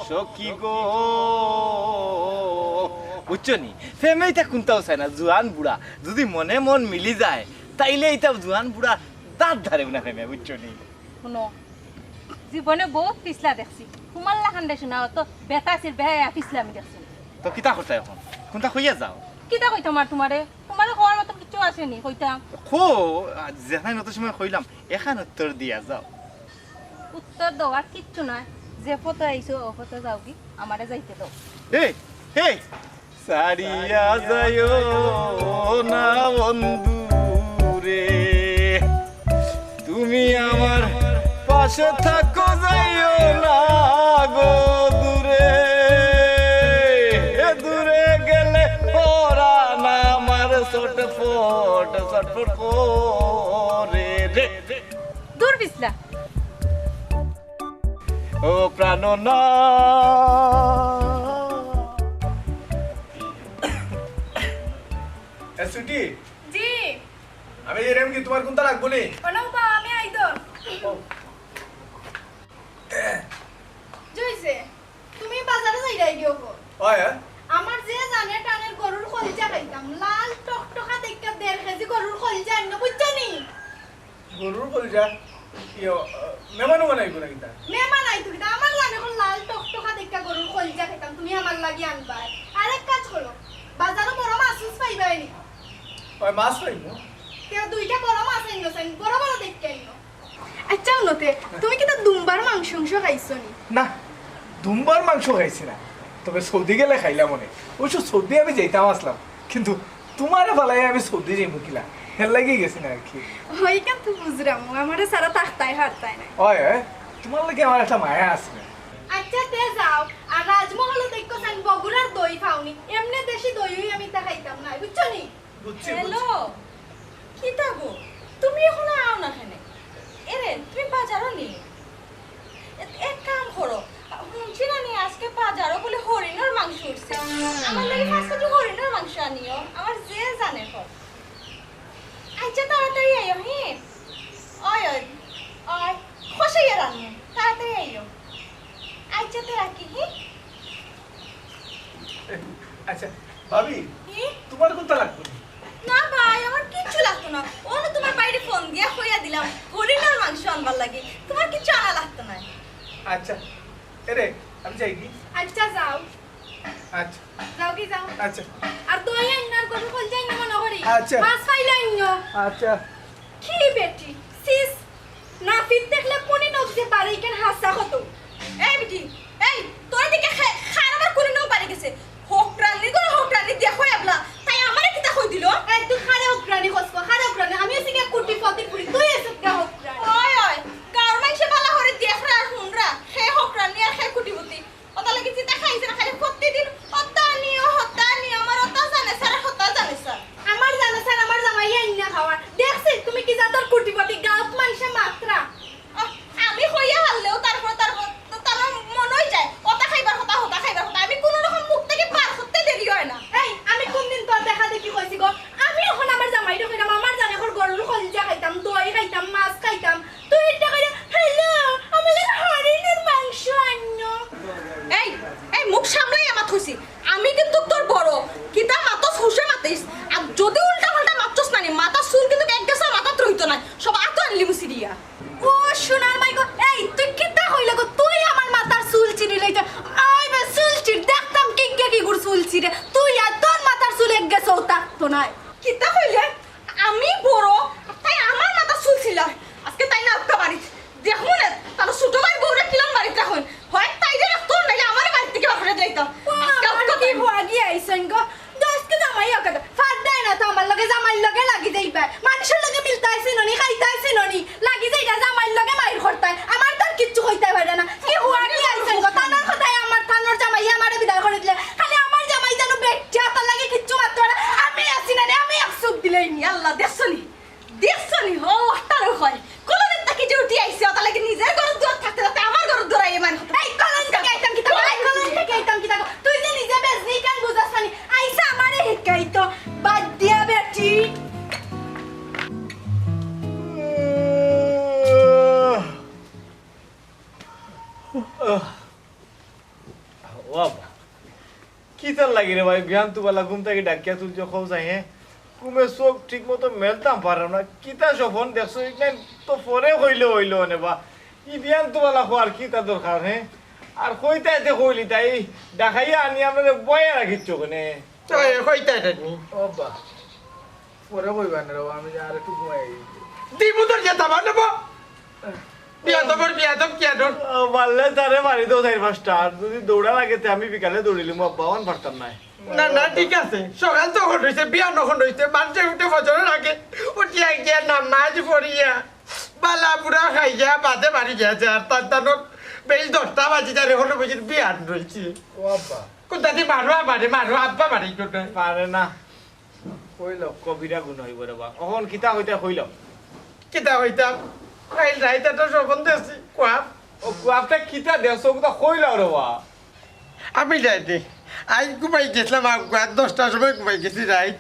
সখী গো। বুঝছো নি? প্রেমে ইতা কুনটাও চায় না, জুয়ান বুড়া। যদি মনে মন মিলি যায়, তাইলে ইতা জুয়ান বুড়া দাঁত ধারে না প্রেমে, বুঝছো নি? হুনো, জীবনে বউত ফিছলা দেখছি, তোমার লাখান দেখছি না, অত বেতাসির বেহায়া ফিছলা আমি দেখছি না। তো কিতা করতায় অখন? কুনটা কইয়া যাও। কিতা কইতাম আর তোমারে? তোমারে কওয়ার মতো কিচ্ছু আছে নি কইতাম। কও, যেখান অত সময় কইলাম, এখান উত্তর দিয়া যাও। উত্তর দেওয়ার কিচ্ছু নাই, যে পথে আইছো ও পথে যাওগি, আমারে যাইতে দাও। এই, এই, ছাড়িয়া যাইও না বন্ধু রে, তুমি আমার পাশে থাকো, যাইও না গো দূরে। এ দূরে গেলে পরাণ আমার ছটফট, ছটফট করে রে। দূর ফিছলা। ও প্রাণ না। এ সুটি, জি। আমি এরম কি তোমার কুনটা লাগবো নি? অনো বা আমি আইতো। ও। জুইছে, তুমি বাজারো যাইরায় গিয়া কও। অয়, অয়। আমার যে জানে টানের গরুর কলিজা খাইতাম, লাল টকটকা দেখিয়া দেড় কেজি গরুর কলিজা আইনো, বুঝছো নি? গরুর কলিজা? ইয়ো, মেহমান ওমান আইবো না কিতা? মেহমান আইতো কিতা? আমার জানে অখন লাল টকটকা দেখিয়া গরুর কলিজা খাইতাম, তুমি আমার লাগি আনবায়। আরেক কাজ করো, বাজারো বড় মাছ উছ পাইবায় নি? অয়, মাছ পাইমু। তে দুইটা বড় মাছ আইনো চাইন, বড় বড় দেখিয়া আইনো। আচ্ছা, হুনো তে, তুমি কিতা দুম্বার মাংস উংস খাইছো নি? না, দুম্বার মাংস খাইছি না, তবে সৌদি গেলে খাইলাম অনে। অবশ্য সৌদি আমি যাইতাম আছলাম, কিন্তু তোমারে ফালাইয়া আমি সৌদি যাইমু কিলা, হের লাগি গেছি না আর কি। অয়, ইখান তো বুঝরাম, আমারে ছাড়া থাকতায় পারতায় না। অয়, অয়, তোমার লাগি আমার একটা মায়া আছে। আচ্ছা, তে যাও, আর রাজমহলো দেখো চাইন বগুড়ার দই পাও নি, এমনে দেশি দই অই আমি তা খাইতাম না, বুঝছো নি? বুঝছি, হ্যালো। বুঝছি। কিতা গো, তুমি অখনো আও না কেনে? এরে, তুমি বাজারো নি? এ-, এক কাম করো, হুনছি না নি আজকে বাজারো বুলে হরিণর মাংস উঠছে। আমার লাগি পাঁচ কেজি হরিণর মাংস আনিও, আমার যে জানে কর। আচ্ছা, তাড়াতাড়ি আইও, হি? অয়, অয়, অয়, কষাইয়া রানমু, তাড়াতাড়ি আইও। আচ্ছা, তে রাখি, হি? আচ্ছা, ভাবি, হি? তুমার কুন্তা লাগবো নি? না ভাই, আমার কিচ্ছু লাগতো না। অনো তুমার ভাইরে ফোন দিয়া কইয়া দিলাম, হরিণর মাংস আনবার লাগি। তুমার কিচ্ছু আনা লাগতো না। আচ্ছা, এরে, আমি যাই কি? আচ্ছা, যাও। আচ্ছা। যাও কি যাও। আচ্ছা। আর দই আইন্না, আর গরুর কলিজা আইন্না মনো করি। আচ্ছা। মাছ পাইলে আইন্না। আচ্ছা। কি বেটি, সিস, নাপিত দেখলে কোনি নবজে বাড়ি কেন হাসা কত? এই বেটি, এই, তোর দিকে খে-, খার আবার কোনি নব বাড়ি গেছে। হকরানি করে হকরানি দেখো এবলা, তাই আমারে কিতা কই দিল? এই, তুই খারে হকরানি কস, খারে হকরানি। আমি আছি গিয়া কুটিপতির ফুড়ি, তুই আছিস গিয়া হকরানি। ওই, ওই, গাঁওর মানষে বালা করে দেখরা আর হুনরা, হে হকরানি আর হে কুটিপতি। অতা লাগি চিন্তা খাইছে না, খালি প্রতিদিন হতা নিও, হতা নিও, আমার হতা জানে স্যার, হতা জানে স্যার। আমার জানে স্যার, আমার জামাই আইন্না খাওয়ার। দেখছি তুমি কি জাতর কুটিপতি, গাঁওত মানষে মাতরা। আহ, আমি কইয়া হারলেও তারপর, তারপর, তার মনই যায়। হতা খাইবার হতা, হতা খাইবার হতা। আমি কোনো রকম মুখ থাকি বার করতে দেরি হয় না। এই, আমি কোন দিন তোর দেখা দেখি কইছি গো? আমি অখন আমার জামাইরে কইরাম, আমার জানে কর গরুর কলিজা খাইতাম, দই খাইতাম, মাছ খাইতাম। তুই ইটা কইরা, "হ্যালো, আমার লাগি হরিণর মাংস আনো।" এই, এই মুখ সামলাই আমার থইছি। আমি কিন্তু তোর বড়। কিতা মাতস হুশে মাতিস। আর যদি উল্টা পাল্টা মাতস না নি, মাথার চুল কিন্তু এক গেছে মাথাত রইতো না। সব আতো আনলি মুছিরিয়া। ও সোনার মাই গো, এই তুই কিতা কইলে গো? তুই আমার মাথার চুল ছিড়ি লইতে। আই বে চুল ছিড়, দেখতাম কিংকে কিগুর চুল ছিড়ে। তুই আর তোর মাথার চুল এক গেছেও থাকতো নায়। কিতা কইলে? আমি বড়, তাই আমার মাথার চুল ছিড়া। আজকে তাই না উক্কা বাড়িত। দেখমু নে, তার ছোট ভাই বউরে কিলান বাড়িত রাখইন। হয় তাইরে রাখতো, নাইলে আমারে বাড়ি থাকি বার করি দিলাইতো। ও, আজকে আমার উক্কা কি তাই। হুয়া গিয়া আইছইন গো? দোস্ত জামাই ওকে তো। ফাঁদ দেয় না তো আমার লগে, জামাইর লগে লাগি যাইবা। মানুষের লগে মিলতায় চিনো নি, খাইতায় চিনো নি। লাগি যাইবা জামাইর লগে মাইর করতায়। আমার তো আর কিচ্ছু কইতায় পারে না। কি হুয়া কি আইছইন গো? তানোর কথায় আমার, তানোর জামাই আমারে বিদায় করি দিলে। খালি আমার জামাই যেন বেটিয়া, তার লাগি কিচ্ছু মাততো পারে না। আমি আছি না রে, আমি এক চুপ দিলেই নি। আল্লাহ, দেখছো নি? দেখছো নি? ও, তারও হয়। কোনদিন থাকি যে উঠি আইছে, অতা লাগি নিজের ঘরর দুয়ার থাকতে থাকতে আমার ঘরর দুয়ার আইয়া মানে কথা। এই কলন থাকি আইতাম কিতা? এই কলন থাকি আইতাম কিতা? তুই যে নিজে বেজনি কান বুঝাস না নি। আইসা আমারে হিকাইতো। বাদ দিয়া বেটি। ও আব্বা, কিতার লাগি রে ভাই, বিয়ান তুবালা ঘুম থাকি ডাকিয়া তুলছো, কও চাই, হে? ঘুমে চোখ ঠিক মতো মেলতাম পারলাম না। কিতা স্বপন দেখছো, ইখান তো পরে কইলে অইলো অনে বা। ই বিয়ান তুবালা কওয়ার কিতা দরকার, হে? আর কইতায় তে কইলিতায়, ডাকাইয়া আনি আমরারে বওয়াইয়া রাখিছো কেনে? তো এ কইতায় নি? ও আব্বা, পরে কইবা না রে, আমি আর একটু ঘুমাই। দিমু তোর যেতা মানে বা। বিয়াদবর বিয়াদব কিয়া ডর? ও, পারলে তারে মারি দেও চাইর পাঁচটা। আর যদি দৌড়া লাগে, তে আমি বিকালে দৌড়িলিমু আব্বা, অন পারতাম নায়। না, না, ঠিক আছে। সকাল তখন অইছে, বিয়ান অখন অইছে, মানষে উঠে ফজরর আগে। উঠিয়া গিয়া নামাজ পড়িয়া, বালা বুড়া খাইয়া, বাদে বাড়ি গেছে। আর তার তানোর বেশ দশটা বাজি, তার এখনো বুঝি বিয়ান রইছে। ও আব্বা। কোনটা দি মারো, আমারে মারো, আব্বা মারি কোথায়? পারে না। কইলাও। কবিরা গুনা অইবো রে বা। অখন কিতা কইতায় কইলাও। কিতা কইতাম? কাইল রাইত একটা স্বপন দেখছি, কোয়াপ। ও কোয়াপটা কিতা দেখছো, ওটা কইলাও রে বা। আমি যাইতে, আইজ ঘুমাই গেছিলাম, আগুয়া দশটার সময় ঘুমাই গেছি রাইত।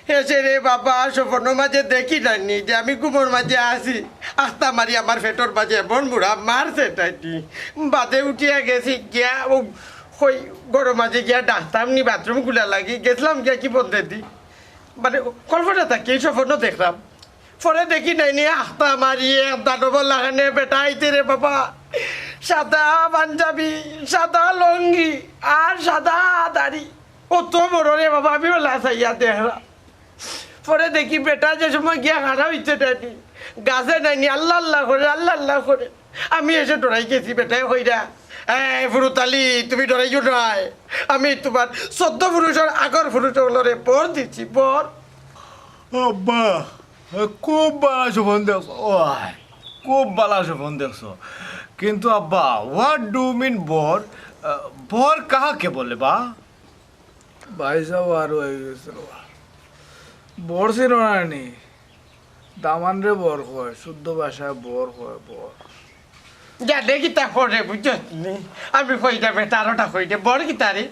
হেষে রে বাবা, স্বপনর মাঝে দেখি নানি যে আমি ঘুমর মাঝে আছি, আস্তা মারি আমার পেটর মাঝে এমন মুড়া মারছে টাইটি। বাদে উঠিয়া গেছি গিয়া, ও কই ঘরর মাঝে গিয়া ডাকতাম নি, বাথরুম খুলা লাগি, গেছিলাম গিয়া কি বন্ধে দি। মানে, কল্পনা থাকি এই স্বপন দেখলাম। পরে দেখি নানি, আস্তা মারি এক দানবর লাখানে বেটা আইতে রে বাবা। সাদা পাঞ্জাবি, সাদা লুঙ্গি, আর সাদা দাড়ি। অত বড় রে বাবা, আমি ওলা চাইয়া দেখলাম। পরে দেখি বেটা যে সময় গিয়া খাড়া অইছে নানি, গাছে নানি, আল্লাহ আল্লাহ করে, আল্লাহ আল্লাহ করে। আমি হেষে ডরাই গেছি, বেটায় কইরা, "এ ফুরুতালি, তুমি ডরাইও নায়, আমি তুমার চৌদ্দ পুরুষর আগর পুরুষ অকলরে বর দিছি, বর।" আব্বা, খুব বালা স্বপন দেখছো, ওই, খুব বালা স্বপন দেখছো। কিন্তু আব্বা, what do you mean বর? আহ, বর কাহাকে বলে বা? ভাইসাব, আরো অই গেছে রে বা। বর চিনো না নি? দামানরে বর কয়, শুদ্ধ ভাষায় বর কয়, বর। জানে কিতা করে, বুঝছস নি? আমি কই না বেটা, আরোটা কই না। বর কিতা রে?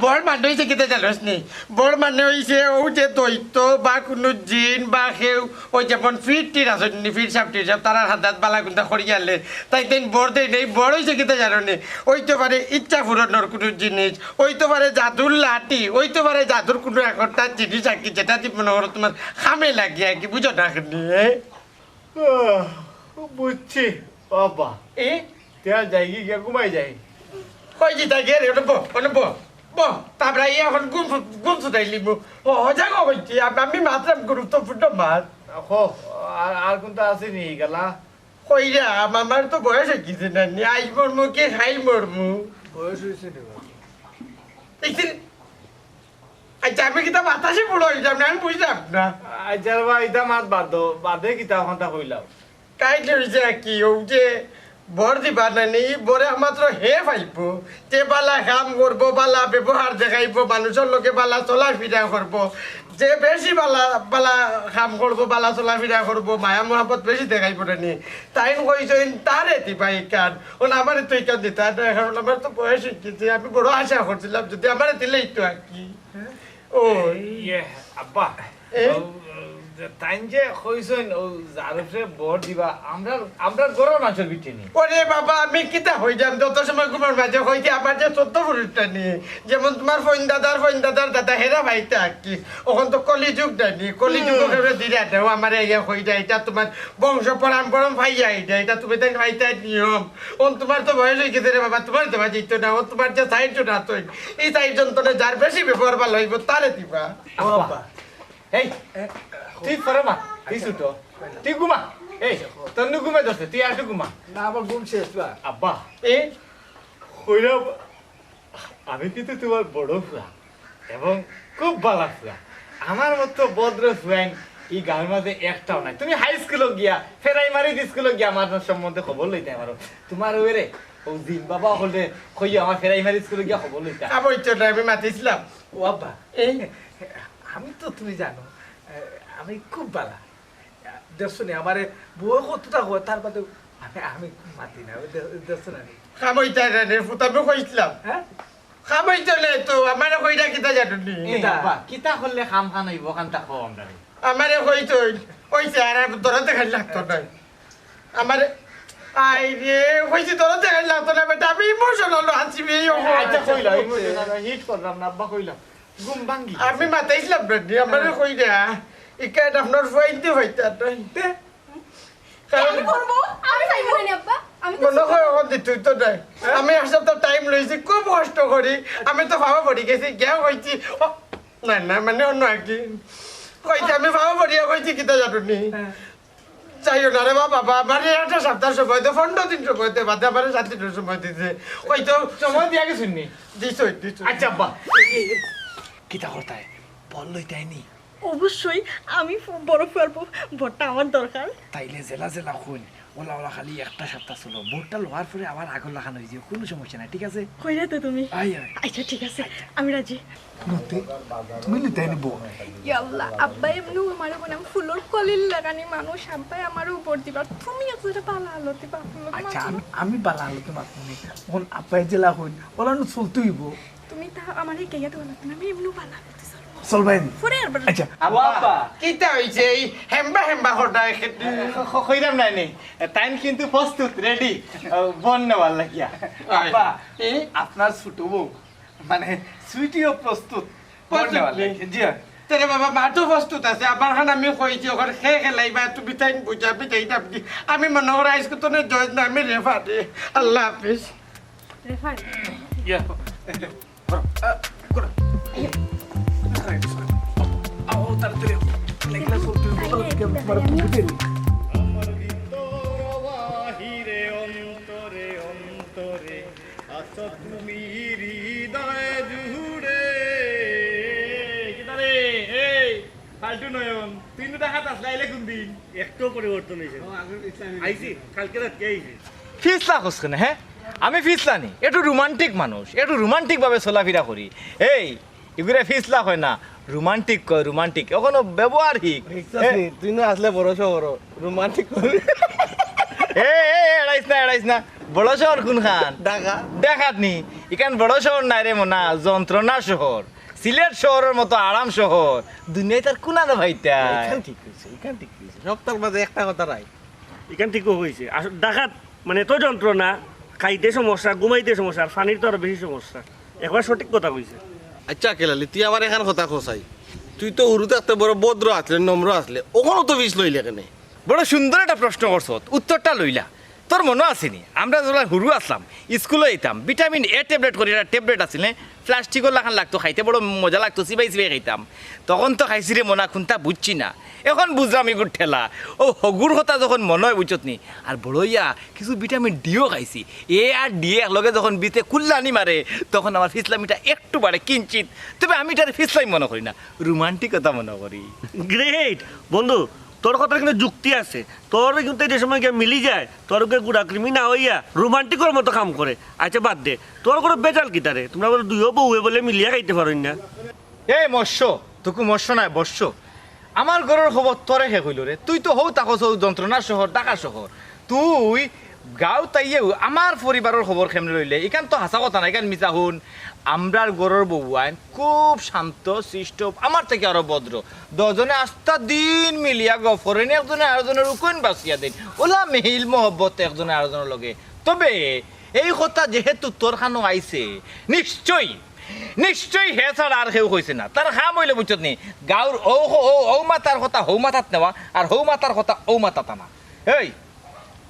বর মানে অইছে কিতা জানোস নি? বর মানে অইছে অউ যে দৈত্য বা কুনু জিন বা কেউ, অউ যেমন পীর টির আছইন নি, পীর সাব টির সাব, তারার হান্দাত বালা কুন্তা করিয়ালে, তাইন তাইন বর দেইন নি। বর অইছে কিতা জানো নি? অইতো পারে ইচ্ছা পূরণর কুনু জিনিস, অইতো পারে জাদুর লাঠি, অইতো পারে জাদুর কুনু একটা জিনিস আর কি, যেটা দি মনো করো তুমার কামে লাগে আর কি, বুঝো না নি, এ? আহ, বুঝছি, বাবা। এ? তে আর যাইগি গিয়া ঘুমাই যাই। কই দিতা গিয়া রে, ওটা বহ, ওটা বহ, বহ। তারপরে এই এখন ঘুম, ঘুম ছুটাই লিমু। ও, জাগো কইছি, আমি, আমি মাতরাম গুরুত্বপূর্ণ মাত। কও, আর, আর কুন্তা আছে নি গেলা? কইরাম, আমার তো বয়স অইগেছে না নি, আইজ মরমু কি কাইল মরমু। বয়স অইছে নি বাবা? এই যে আচ্ছা, আমি কিতা বাতাসে বুড়া অইলাম না, আমি বুঝলাম না। আচ্ছা রে বা, ইতা মাত বাদ দেও, বাদে কিতা অখনতা কইলাও। কাইল অইছে আর কি, অউ যে বর দিবা না নি, বরে একমাত্র হে পাইবো। যে বালা কাম করবো, বালা ব্যবহার দেখাইবো, মানুষর লগে বালা চলাফিরা করবো, যে বেশি বালা, বালা কাম করবো, বালা চলাফিরা করবো, মায়া মহব্বত বেশি দেখাইবো না নি, তাইন কইছইন তারে দিবা ইখান। অখন আমারে তো ইখান দিতা না, কারণ আমার তো বয়স অইগেছে, আমি বড় আশা করছিলাম যদি আমারে দিলেই তো আর কি। ও। ইয়ে, আব্বা, এ? ও, তাইন যে কইছইন, ও যার উপরে বর দিবা, আমরার, আমরার ঘরর মানষর ভিতরে নি। ওরে বাবা, আমি কিতা কইতাম, যত সময় ঘুমর মাঝে কইছি, আমার যে চৌদ্দ পুরুষটা নি, যেমন তুমার ফইন দাদার, ফইন দাদার দাদা, হেরা ভাইতা আর কি। অখন তো কলিযুগ না নি, কলিযুগ হুম। ওখানে দিরা দেও, আমারে ইয়া কইরা, ইটা তুমার বংশ পরম্পরা পাইয়া ইটা, ইটা তুমি তাইন পাইতা নিয়ম। অখন তুমার তো বয়স অইগেছে রে বাবা, তুমার দেওয়া যাইতো না, অখন তুমার যে চাইরজন আছইন, ই চাইরজন তনে যার বেশি ব্যবহার ভালা অইবো, তারে দিবা। ও আব্বা। এই, এ, তুই পরে মা, তুই ছুটো। তুই ঘুমা। এই, তোর নু ঘুমে ধরছে, তুই আরেকটু ঘুমা। না, আমার ঘুম শেষ বা। আব্বা। এ? কইরা, আমি কিন্তু তুমার বড় ফুয়া এবং খুব বালা ফুয়া। আমার মতো ভদ্র ফুয়াইন ই গাঁওর মাঝে একটাও নাই। তুমি হাই স্কুলো গিয়া, প্রাইমারি স্কুলো গিয়া আমার সম্বন্ধে খবর লইতায় পারো। তুমার ওরে, ও জিন বাবা অকলরে কইয়া আমার প্রাইমারি স্কুলো গিয়া খবর লইতা। আবার ইচ্ছা নাই, আমি মাতিছিলাম। ও আব্বা, এই, আমি তো তুমি জানো, এ, আমি খুব বালা। দেখছো নি, আমারে বউয়ে কততা কয়, তার বাদে আমি, আমি মাতি না, ওই দে-, দেখছো না নি? কাম অইতো না রে, ফুত, আমি কইছিলাম। হ্যাঁ? কাম অইতো না তো, আমারে কইরা কিতা জানো নি? এ কিতা? আব্বা, কিতা করলে কাম খান অইবো, খান তা কও আমরারে। আমারে কইতো, অইছে, আর দরদ দেখাইল লাগতো নায়। আমারে, আই রে, কইছি দরদ দেখাইল লাগতো নায়, বেটা, আমি ইমোশনাল আছি বে, এই আচ্ছা, অবস্থা। কইলাম, ইমোশনাল হিট করলাম না, আব্বা, কইলাম। ঘুম ভাঙ্গি। আমি মাতাইছিলাম না নি, আমারে হ্যাঁ। কইরা। ইখান আপনার ফুয়াইন্তে পাইতা নায়। তে? কারণ আমি করবো, আমি পাইবো না নি আব্বা, আমি তো মনে হয় অখন দিতে অইতো নায়। আমি এক সপ্তাহ টাইম লইছি, খুব কষ্ট করি। আমি তো বাবা পড়ি গেছি, গিয়া কইছি, ও, না, না, মানে অন্য আর কি। কইছি, আমি বাবা পড়িয়া কইছি, কিতা জানো নি? হ্যাঁ। যাইও না রে বাবা, বাবা, আমারে একটা সপ্তাহ সময় দে, পনেরো দিন সময় দে, বাদে আমারে সাত দিনের সময় দিছে। কইতো সময় দিয়া গেছইন নি? দিছইন, দিছইন। আচ্ছা, আব্বা। কিতা করতায়? বর লইতায় নি? অবশ্যই, আমি ফু-, বড় ফুয়ার বউ, বরটা আমার দরকার। তাইলে যেলা যেলা কইন, ওলা ওলা খালি একটা সপ্তাহ চলো। বরটা লওয়ার পরে আবার আগর লাখান অইযিবো, কুনু সমস্যা নাই, ঠিক আছে? কইরা তো তুমি। আয়, আয়। আচ্ছা, ঠিক আছে, আচ্ছা। আমি রাজি। নতে, তুমি লইতায় নি বর? ইয়া আল্লাহ, আব্বায় এমনেউ আমারে কইন, আমি ফুলর কলির লাখান মানুষ, আব্বায় আমারেউ বর দিবা। তুমি একটা বালা আলো দিবা, ফুলর আচ্ছা, মাঝে। আমি, আমি বালা আলোতে মাতমু নি। অখন আব্বায় যেলা কইন, ওলা নু চলতে অইবো। তুমি তা আমারে কইয়া দেওয়া লাগতো না, আমি এমনেউ বালা আলোতে চলমু। চলবায় নি? পরে আরবার। আচ্ছা। আব্বা, আব্বা। কিতা অইছে? এই হেম্বা হেম্বা কররা এখানে? খ-, খ-, কইরাম নায় নি। তাইন কিন্তু প্রস্তুত, রেডি। আহ, বর নেওয়ার লাগিয়া। আয়। আব্বা, এ? আপনার ছোট বউ, মানে, সুইটিও প্রস্তুত। বর প্রস্তুত নেওয়ার নি? লাগিয়া। জি, অয়। তেরে বাবা, মা তো প্রস্তুত আছে। আমার খান আমি কইছি, ওখানে খে খেলাইবা, তুমি তাইন বুঝা, আমি যাইতাম কি? আমি মনে করি আইজকু তো না জজ না, আমি রেফারি। আল্লাহ হাফিজ। রেফারি। ইয়া। করো, আহ, করো। আও, তাড়াতাড়ি আও। লেখলা চলতে হবে, তাড়াতাড়ি আমি তোমার বুঝে দিই। আমার ভিতর বাহিরে অন্তরে অন্তরে আছো তুমি হৃদয় জুড়ে। কিতা রে? এই, ফাল্টু নয়ন, তুই নু ঢাকাত আছলা, আইলে কোন দিন? একটু পরিবর্তন অইছে। আইছি, কালকে রাতে আইছি। ফিছলা কস কেনে, হ্যাঁ? আমি ফিছলা নি, একটু রোমান্টিক মানুষ, একটু রোমান্টিক ভাবে চলাফিরা করি। এই, ইগুরে ফিছলা কয় না, রোমান্টিক কয়, রোমান্টিক। অখনো ব্যবহার হিক। দেখছস নি? তুই না আসলে বড় শহর, রোমান্টিক কবি। এ, এ, এ, এড়াইস না, এড়াইস না। বড় শহর কুনখান? ঢাকা। ঢাকাত নি? ইখান বড় শহর নায় রে মনা, যন্ত্রণা শহর। সিলেট শহরর মতো আরাম শহর দুনিয়াত আর কুনানো পাইতায়? ইখান ঠিক কইছে, ইখান ঠিক কইছে। সবতার মাঝে একটা কথা রাইট। ইখান ঠিকও কইছে। আস-, ঢাকাত মানে এত যন্ত্রণা, খাইতে সমস্যা, ঘুমাইতে সমস্যা, আর পানির তো আরো বেশি সমস্যা। একবার সঠিক কথা কইছে। আচ্ছা, আকেল আলী, তুই আমার এখান কথা কছাই। তুই তো হুরু থাকতে বড় ভদ্র আসলে, নম্র আসলে, অখনো তো ফিস লইলে কেনে? বড় সুন্দর একটা প্রশ্ন করছত, উত্তরটা লইলা। তোর মনো আছে নি, আমরা যখন হুরু আসলাম, স্কুলো যাইতাম, ভিটামিন এ ট্যাবলেট করি একটা ট্যাবলেট আছিল নে, প্লাস্টিকর লাখান লাগতো, খাইতে বড় মজা লাগতো, চিবাই চিবাই খাইতাম। তখন তো খাইছি রে মনা, কুনতা বুঝছি না, এখন বুঝলাম ইগুর ঠেলা। অউ হগুর কথা যখন মনো অয়, বুঝছত নি, আর বড় অইয়া কিছু ভিটামিন ডিও খাইছি। এ আর ডি একলগে যখন বিতে কুল্লানি মারে, তখন আমার ফিসলামিটা একটু বাড়ে কিঞ্চিত। তবে আমি ইটারে ফিসলামি মনো করি না, রোমান্টিকতা মনো করি। গ্রেট বন্ধু, তোর কথার কিন্তু যুক্তি আছে। তোর কিন্তু যে সময় গিয়া মিলি যায়, তোর গিয়া গুড়া কৃমি না অইয়া রোমান্টিকর মতো কাম করে। আচ্ছা, বাদ দে, তোর ঘরো বেজাল কিতারে? তোমরা বলে দুইও বউয়ে বলে মিলিয়া খাইতে পারইন না। এ মৎস্য, তোকে মৎস্য নায়, বর্ষ। আমার ঘরর খবর তোরে কে কইলো রে? তুই তো হউ থাকস অউ যন্ত্রণা শহর, ঢাকা শহর। তুই গাঁওত আইয়াও আমার পরিবারর খবর কেমনে লইলে? ইখান তো হাছা কথা নায়, ইখান মিছা। হুন, আমরার ঘরর বউয়াইন খুব শান্ত শিষ্ট, আমার থাকি আরো ভদ্র। দুইজনে আস্তা দিন মিলিয়া গফ করইন, একজনে আরোজনর উকইন বাছিয়া দেইন, অলা মিল মহব্বত একজনে আরোজনর লগে। তবে এই কথা যেহেতু তোর কানো আইছে, নিশ্চয়ই, নিশ্চয়ই হে ছাড়া আর কেউ কইছে না। তার কাম অইলো, বুঝছত নি, গাঁওর অউ, অউ, অউ মাতার কথা হউ মাতাত নেওয়া, আর হউ মাতার কথা অউ মাতাত আনা। এই,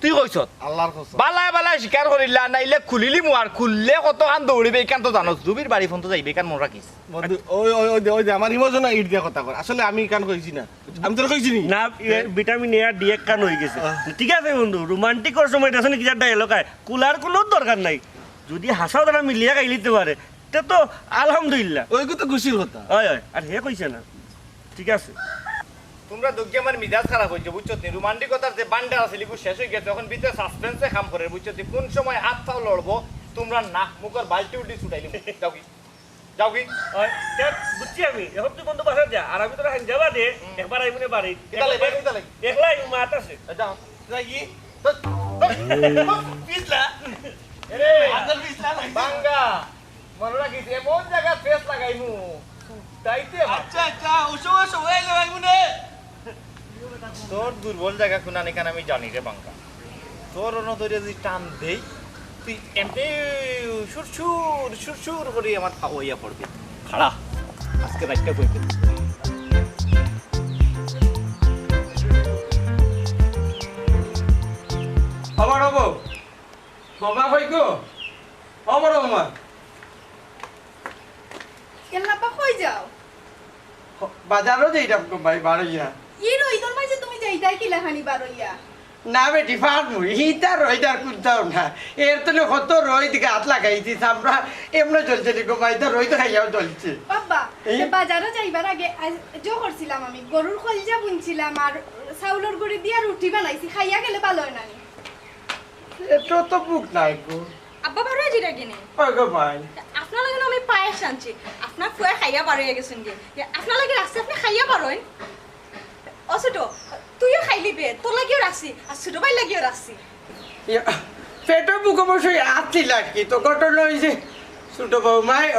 তুই কইছত? আল্লার কসম। বালায় বালায় স্বীকার করিলা, নাইলে খুলিলিমু, আর খুললে কতখান দৌড়িবে, ইখান তো জানোস। জুবির বাড়ি ফোন তো যাইবে, ইখান মনো রাখিস। বন্ধু, ওই, ওই, ওই যে, ওই যে আমার ইমোশনাল ইট দিয়া কথা কর। আসলে আমি ইখান কইছি না। আমি তোরে কইছি নি? না, এ, ভিটামিন এ আর ডি একখান অই গেছে। আহ। ঠিক আছে বন্ধু, রোমান্টিকর সময় দেখছো নি কিতা ডায়লগ আয়? কুলার কুনু দরকার নাই। যদি হাছাউ তারা মিলিয়া খাইলিতে পারে, তে তো আলহামদুলিল্লাহ। ওইগু তো খুশির কথা। অয়, অয়, আর হে কইছে না। ঠিক আছে। তুমরা দুগিয়ে আমার মিজাজ খারাপ অইছে, বুঝছত নি? রোমান্টিকতার যে ভান্ডার আছিল, ইগু শেষ অই গেছে। এখন ভিতরে সাসপেন্সে কাম করের, বুঝছত নি? কুন সময় আত পাও লড়বো, তুমরার নাক মুখর বালটি উল্টি ছুটাইলিমু। যাওগি। যাওগি। অয়, দেখ, বুঝছি আমি। এখন তুই বন্ধু বাসাত যা, আর আমি তোরে হাইঞ্জা বাদে হুম। একবার আইমুনে বাড়ি। কিতা লাগি? একলা আইমু, মাত আছে। এ, যাও। যাওগি। পিছলা। এরে, আপনার পিছলা লাগছে। বাঙ্গা। মনো রাখিস, এমন জাগাত ফেস লাগাইমু, ছুটাইতে পারবো। আচ্ছা, আচ্ছা, ওসব, ওসব, এই লাগাইমু নে। তোর দুর্বল জাগা কুনান ইখান আমি জানি রে বাঙ্কা। তোর অনো ধরে যদি টান দেই, তুই এমনে সুরসুর, সুরসুর করি আমার ফাও অইয়া পড়বি। খাড়া, আজকে রাইতটা কইতে। আবার হবো। বাবা কই গো? ও বড় মামা। কেল্লাপা কই যাও? হ-, বাজারো যাইতাম গো মাই, বারইয়া। ই রইদর মাঝে তুমি যাইতায় কিলাখানি বারইয়া? না বেটি, পারমু। ইতা রইদ আর কুন্তাও না। এর তনে কত রইদ গাত লাগাইছি, আমরা এমনে জ্বলছে নি গো মাই, ইতা রইদ খাইয়াও জ্বলছে। বাবা, এই? তে বাজারো যাইবার আগে আজ জো করছিলাম আমি, গরুর কলিজা বুনছিলাম আর চাউলর গুড়ি দিয়া রুটি বানাইছি, খাইয়া গেলে ভালা অয় না নি? পেটো তো ভুক নাই গো। আব্বা বারইয়া যাইরা কেনে? ওই গো ভাই। আপনার লাগি না আমি পায়েস আনছি। আপনার ফুয়ায় খাইয়া বারইয়া গেছইন গি। আপনার লাগি রাখছি, আপনে খাইয়া বারইন। ও ছোট, তুইও খাইলিবে, তোর লাগিও রাখছি, আর ছোট ভাইর লাগিও রাখছি। ইয়া, পেটো ভুক অবশ্যই আছি লাগি। তো ঘটনা অইছে, ছোট বৌমায়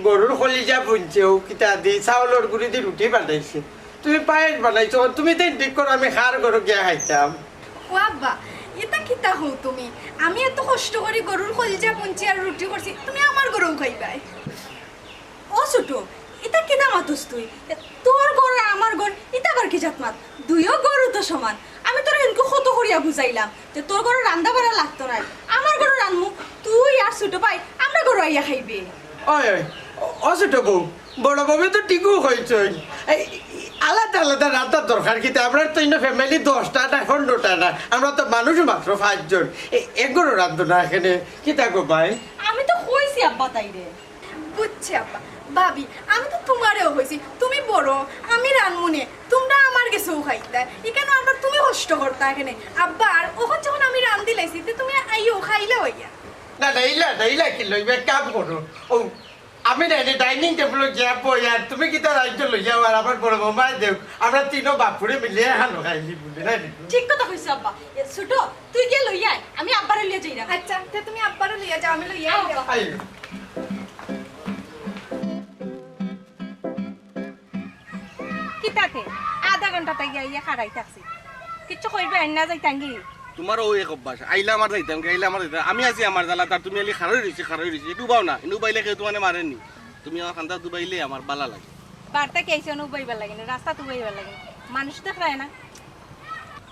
গরুর কলিজা বুনছে, অউ কিতা দি, চাউলর গুড়ি দি রুটি বানাইছে। তুমি পায়েস বানাইছো, তুমি তাইন ঠিক করো, আমি কার ঘরো গিয়া খাইতাম। ও আব্বা, ইতা কিতা কও তুমি? আমি এত কষ্ট করি গরুর কলিজা বুনছি আর রুটি করছি, তুমি আমার ঘরো খাইবায়? ও ছোট, ইতা কিতা মাতস তুই? তোর ঘর আর আমার ঘর, ইতা আবার কি জাত মাত? দুইও ঘরও তো সমান। আমি তোরে হিনকু কত করিয়া বুঝাইলাম যে তোর ঘরো রান্দা বাড়া লাগতো নায়, আমার ঘরো রানমু, তুই আর ছোট ভাই আমরার ঘরো আইয়া খাইবে। ওই, ওই, ও, ও ছোট বউ, বড় বউয়ে তো ঠিকউ কইছইন। এই, আলাদা আলাদা রান্দার দরকার কিতা? আমরা তো ইনো ফ্যামিলি দশটা না, পনেরোটা না, আমরা তো মানুষ মাত্র পাঁচজন। এ-, এক ঘরো রান্ধো না কেনে, কিতা গো ভাই? আমি তো কইছি আব্বা তাইরে। বুঝছি আব্বা। ভাবি, আমি তো তুমারেও কইছি, তুমি বড়, আমি রানমুনে, তুমরা আমার গেছেও খাইতায়। ইখানো আবার তুমি কষ্ট করতায় কেনে? আব্বা, আর অখন যখন আমি রান্দিলাইছি, তে তুমি আইও, খাইলাও আইয়া। না, না, ইলা, না, ইলা কিলা অইবো, এক কাম করো। অউ আমি ডাইনি-, ডাইনিং টেবিলো গিয়া বই, আর তুমি কিতা দায়িত্ব লইয়া আর আমার বড় বৌমায় দেও, আমরা তিনো বাপুড়ে মিলিয়া খানো খাইলি বুলে না নি? ঠিক কথা কইছো আব্বা। এ, ছোট, তুই গিয়া লইয়া আয়, আমি আব্বারে লইয়া যাইরাম। আচ্ছা, তে তুমি আব্বারে লইয়া যাও, আমি লইয়া আও। আইরাম। আইও। কিতাতে? আধা ঘন্টা তাই গিয়া ইয়া খাড়াই থাকছি। কিচ্ছু কইবে আইন না যাইতাঙ্গি? তোমার ওই এক অভ্যাস, আইলাম আর যাইতাম, আইলাম আর যাইতাম। আমি আছি আমার জ্বালাত, আর তুমি আলি খাড়াই রইছি, খাড়াই রইছি। একটু উবাও না, ইনু উবাইলে কেউ তোমারে মারেনি। তুমি আমার খান্দাত উবাইলে আমার বালা লাগে। বার্তা কি আইছে, উবাইবার লাগে না, রাস্তাত উবাইবার লাগে না। মানুষ দেখরায় না।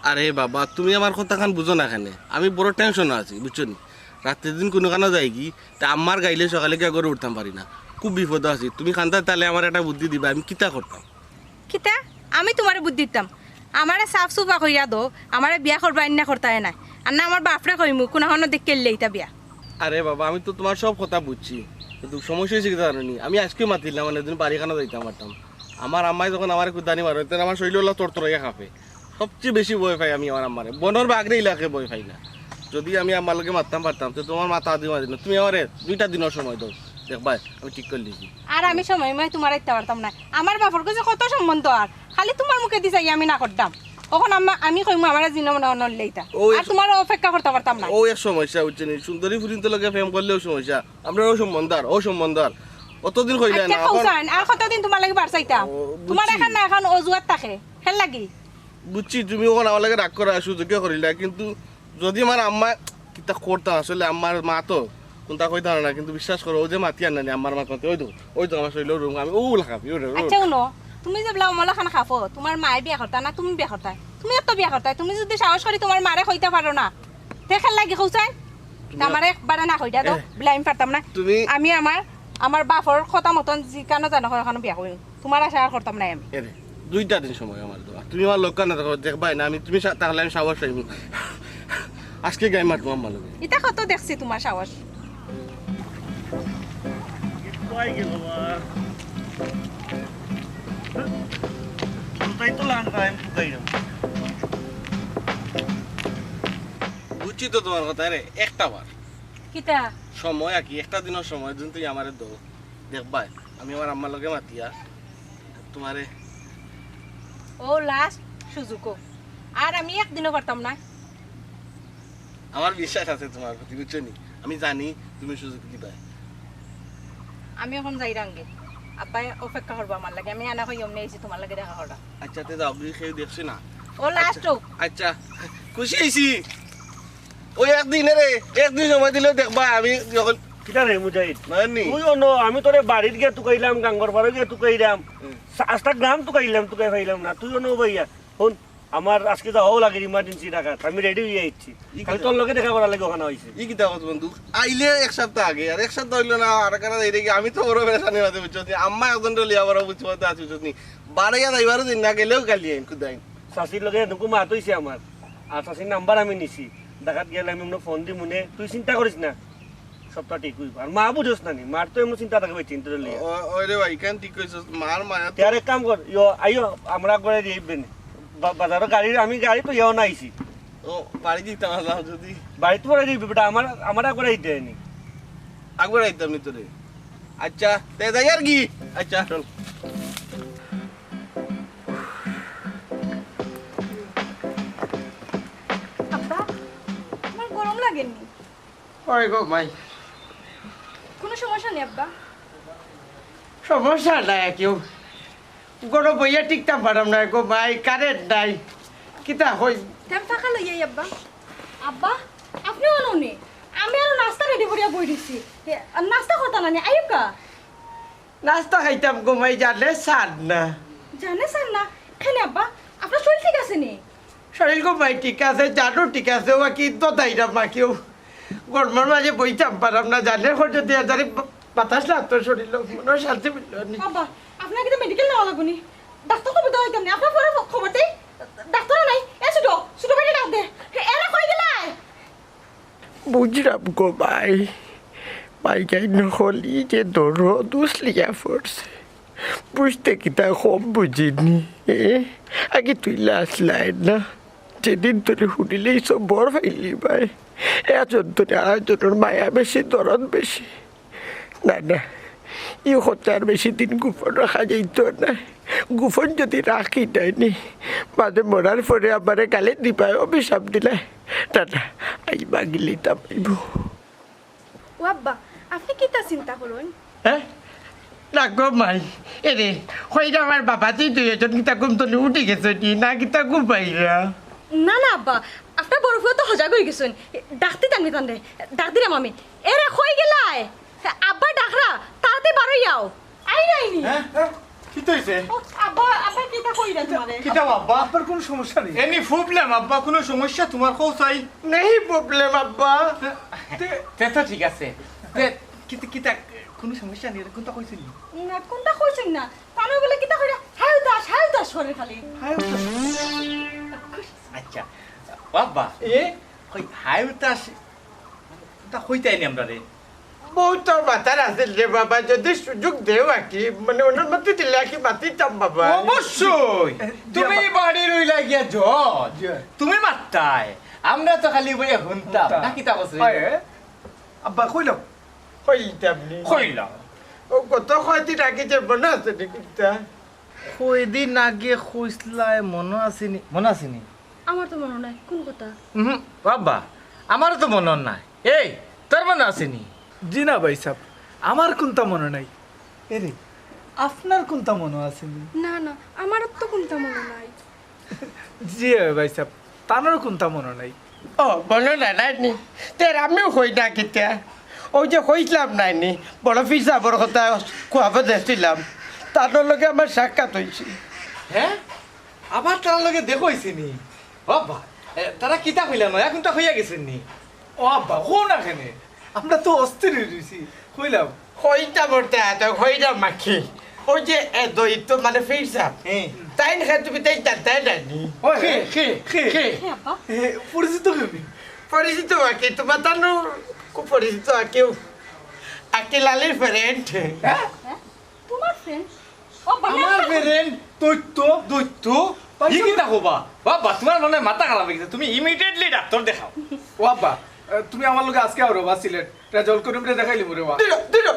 আরে বাবা, তুমি আমার কথাখান বুঝো না কেনে? আমি বড় টেনশনো আছি, বুঝছো নি? রাত্রে দিন কুনুখানো যাইগি, তা আম্মার গাইলে সকালে গিয়া ঘরো উঠতাম পারি না। খুব বিপদো আছি। তুমি খান্দাত তাইলে আমার একটা বুদ্ধি দিবা, আমি কিতা করতাম? কিতা? আমি তোমারে বুদ্ধি দিতাম? আমারে সাফ সুফা কইয়া দেও, আমারে বিয়া করবায় না করতায় নায়। আর না আমার বাপরে কইমু, কুনাখানো দেখিয়া লইতা বিয়া। আরে বাবা, আমি তো তোমার সব কথা বুঝছি, কিন্তু সমস্যা অইছে কিতা জানো নি? আমি আইজকে মাতিলাম, মানে, এদিন বাড়িখানো যাইতাম পারতাম। আমার আম্মায় যখন আমারে কুদানি মারে, তখন আমার শরীল অলা তরতরাইয়া কাঁপে। সবচেয়ে বেশি ভয় পাই আমি আমার আম্মারে, বনর বাঘরে ইলাকে ভয় পাই না। যদি আমি আম্মার লগে মাততাম পারতাম, তে তোমার মাথা আদি মারি না। তুমি আমারে দুইটা দিনর সময় দেও, দেখবায় আমি ঠিক করিলিছি। আর আমি সময় ময় তোমার আইতে পারতাম না। আমার বাপর গেছে কত সম্বন্ধ, আর খালি তোমার মুখেদি চাই আমি না করতাম। অখন আম্মা, আমি কইমু আমারে জিনো মনো অনর লইতা। ও, আর এক তোমার অপেক্ষা করতে পারতাম না। ও এক সমস্যা, বুঝছো নি? সুন্দরী ফুরিন্তর লগে প্রেম করলেও সমস্যা, আমরারও সম্বন্ধ আর, ও সম্বন্ধ আর। অতদিন কইলা আচ্ছা, না, অখন কওছাইন, আর কতদিন তোমার লাগি বারসাইতাম? ও, বুঝছি। তোমার এখন না এখন অজুহাত থাকে, হের লাগি। বুঝছি, তুমি অখন আমার লগে রাগ করা সুযোগে করিলা, কিন্তু যদি আমার আম্মা কিতা করতা, আসলে আমার মা তো কুনতা কইতা পারে না, কিন্তু বিশ্বাস করো, অউ যে মাতি আর নানি, আম্মার মাত মাতি, ওই তো, ওই তো আমার শরীলর রুম, আমি ও লাখাবি, ওরে, ওরে। আচ্ছা, হুনো, তুমি যে বলা অমলা খান খাফো, তোমার মায়ে বিয়া করতা না তুমি বিয়া করতায়? তুমি তো বিয়া করতায়, তুমি যদি সাহস করি তোমার মারে কইতা পারো না, তে হের লাগি কওছাইন? তুমি আমারে একবারে না কইতা দেও, এ, বলে আমি পারতাম না। তুমি আমি আমার, আমার বাপর কথা মতন যেখানো জানো, ওখানো বিয়া করি। তোমার আশা আর করতাম না আমি। এরে, দুইটা দিন সময় আমার দেও। তুমি আমার লগে না থাকো, দেখবায় না, আমি তুমি সা-, থাকলে আমি সাহস পাইমু। আইজকে গাই মারমু আম্মার লগে। ইতা কত দেখছি তোমার সাহস। কোথায় গেল বা? কোথায় তো লান টাইম কোথায় গেল? বুঝছি তো তোমার কথা রে, একটা বার। কিতা? সময় আর কি, একটা দিনর সময় দিন তুই আমারে দেও। দেখবায়, আমি আমার আম্মার লগে মাতিয়া তোমারে। ও লাস্ট সুযোগ, আর আমি একদিনও পারতাম না। আমার বিশ্বাস আছে তোমার প্রতি, বুঝছো নি? আমি জানি তুমি সুযোগ দিবায়। আমি অখন যাইরামগি, আব্বায় অপেক্ষা করবো আমার লাগি। আমি আনা কই অমনি আইছি তোমার লগে দেখা করা। আচ্ছা, তে যাও, গিয়ে কেউ দেখছে না। ও লাস্ট আচ্ছা, হোক। আচ্ছা, খুশি হইছি। ওই একদিন রে, একদিন সময় দিলেও দেখবায় আমি যখন কিতা রে মুজাহিদ? নানি। তুই অনো, আমি তোরে বাড়িত গিয়া তুকাইলাম, গাঙ্গর পাড়ো গিয়া তুকাইলাম। হুম। সা-, আস্তা গ্রাম তুকাইলাম, তুকাই পাইলাম না। তুই অনো ভাইয়া, হুন, আমার আইজকে যাওয়াও লাগে ইমার্জেন্সি ঢাকাত, আমি রেডি হইয়া আইছি। ই আমি কিতা? তোর লগে দেখা করার লাগি অখানো আইছি। ই কিতা কথা বন্ধু? আইলে এক সপ্তাহ আগে, আর এক সপ্তাহ হইলো না, আর কারা যাই দেখি, আমি তো বড় পেরেশানির মাঝে বুঝছো নি, আম্মা একজন লিয়া বড় বুঝছো মতো আছি বুঝছো নি, বাড়াইয়া যাইবারও দিন না গেলেও গালি আইন, খুদাইন। চাচির লগে নুকু মাত হইছে আমার, আর চাচির নাম্বার আমি নিছি, ঢাকাত গেলে আমি অমনে ফোন দিমুনে, তুই চিন্তা করিস না। সবটা ঠিক হইব। আর মা বুঝোস না নি, মার তো এমন চিন্তা থাকে ভাই, চিন্তা করলে। ও, ওই রে ভাই, কেন ঠিক কইছস? মার মায়া তো তে আর এক কাম কর, ইয়ো, আইও, আমরা একবারে যাই বেনে। বা-, বাজারো গাড়ি, আমি গাড়ি তো ইয়ো না আইছি। ও, বাড়ি দিতাম আসলাম যদি। বাড়ি তো পরে যাইবে বেটা, আমার, আমার একবারে আইতে হয়নি। একবার আইতাম নি তোরে। আচ্ছা, তে যাই আর কি? আচ্ছা, চল। আব্বা, তোমার গরম লাগেনি? ওই গো মাই। কোনো সমস্যা নেই আব্বা? সমস্যা নাই কেউ। গরো বইয়া টিকতাম পারাম না গো মাই, কারেন্ট নাই। কিতা হই? তেম ফাঁকা লইয়াই আব্বা। আব্বা, আপনি অনো নি? আমি আরো নাস্তা রেডি করিয়া বই দিছি। এ, আর নাস্তা করতা না নি? আইউক্কা। নাস্তা খাইতাম গো মাই, জানে সার না। জানে সার না? কেনে আব্বা? আপনার শরীর ঠিক আছে নি? শরীর গো মাই ঠিক আছে, জানো ঠিক আছে, ও বাকি তো তাইরা মা কেউ। গরমর মাঝে বইতাম পারাম না, জানে হর যদি আজারে বা-, বাতাস লাগতো শরীর, মনে হয় শান্তি মিলল নি। আব্বা, আপনার কিন্তু মেডিকেল নেওয়া লাগবো নি? ডাক্তার খবর দেওয়া হইতাম নি? আপনার পরে খবর দেই। ডাক্তার নাই? এ ছোট, ছোট বেটা ডাক দে। এরা কই গেলায়? বুঝলাম গো মাই, মাই যাই নহলি যে দরদ উসলিয়া পড়ছে। বুঝতে কিতা কম বুঝিনি, এ? আগে তুই লাস লাইন না, যেদিন তোরে হুনিলেই সব বর ফাইলি ভাই। এজন তোরে আরেকজনের মায়া বেশি, দরদ বেশি। না, না, ই কথা আর বেশি দিন গোপন রাখা যাইতো না। গোপন যদি রাখি দেয়নি, বাদে মরার পরে আমারে গালি দিবায়, অভিশাপ দিলায়। না, না, আই মাগি লইতাম আইবো। ও আব্বা, আপনি কিতা চিন্তা করইন? হ্যাঁ? না গো মাই, এরে, কইরা আমার বাবা, তুই দুইজন কিতা ঘুম তনে উঠি গেছো নি? না কিতা ঘুমাইরা? না, না আব্বা, আপনার বড় ফুয়া তো হজাগ অই গেছইন। ডাক দিতাম নি তানরে, ডাক দিলাম আমি। এরে, কই গেলায়? আব্বা ডাকরা, তাড়াতাড়ি বারই আও। আই নাইনি। হ্যাঁ? হ্যাঁ? কিতা অইছে? ও, আব্বা, আব্বা কিতা কইরা তোমারে? কিতা আব্বা? আপনার কোনো সমস্যা নেই? Any problem আব্বা, কোনো সমস্যা তোমার কও চাই? নেই problem আব্বা। তে, তে তো ঠিক আছে। তে, কিতা, কিতা, কোনো সমস্যা নেই, কোনটা কইছেন? না, কোনটা কইছেন না? তারা বলে কিতা কইরা? হায় উতাস, হায় উতাস করে খালি। হায় উতাস। আচ্ছা, ও আব্বা, এ? কই হায় উতাস, তা কইতাই নি আমরারে? বউ তো মাতার আছিল রে বাবা, যদি সুযোগ দেও আর কি, মানে অনুমতি দিলে আর কি মাতিতাম বাবা। অবশ্যই। এ, তুমি বাবা। বাড়ির অইলা গিয়া জজ, জি। তুমি মাততায়, আমরা তো খালি বইয়া হুনতাম, হুনতাম। না কিতা কস রে? আব্বা, কইলাম। কইতাম নি। কইলাম। ও গত কয়দিন আগে যে মনো আছে নি কিতা? কয়দিন আগে কইছলায় মনো আছে নি? মনো আছে নি? আমার তো মনো নাই, কোন কথা? উহুম, বাবা, আমারও তো মনো নাই। এই, তোর মনো আছে নি? জি না ভাই সাহেব, আমার কোনটা মনো নাই। এরে, আপনার কোনটা মনো আছে নি? না, না, আমারও তো কোনটা মনো নাই। জি ভাই সাহেব, তানরও কোনটা মনো নাই। ও, মনো না, নাই নি? তে আর আমিও কই না কিতা? ওই যে কইছিলাম নাই নি, বড় পীর সাবর কথা কুয়াবো দেখছিলাম, তানর লগে আমার সাক্ষাৎ অইছে। হ্যাঁ? আবার তারার লগে দেখা অইছে নি? ও আব্বা, এ, তারা কিতা কইলা নয়া কুনটা কইয়া গেছইন নি? ও আব্বা, কও না কেনে? আমরা তো অস্থির অই রইছি। কইলাম। কইতা বলতে এত কইরা মাখি। ওই যে, এ, দৈত্য মানে পীর সাব। হ্যাঁ। তাইন খে তুমি তাইন জানতায় না নি? ওই, কে, কে, কে? কে? কে আব্বা? এ, পরিচিত কেউ নি? পরিচিত মাখি, তোমার তানু খুব পরিচিত আর কেউ। আকিল আলীর friend। হ্যাঁ? হ্যাঁ? তোমার friend? ও, ভাইয়া, আমার friend দৈত্য। দৈত্য? ভাই, ই কিতা কবা? বাবা, তোমার মনে হয় মাথা খারাপ অই গেছে। তুমি immediately ডাক্তার দেখাও। ও আব্বা, এ, তুমি আমার লগে আজকে আও রে বা সিলেট। রেজাউল করিমরে দেখাইলিমু রে বা। দিল, দিল।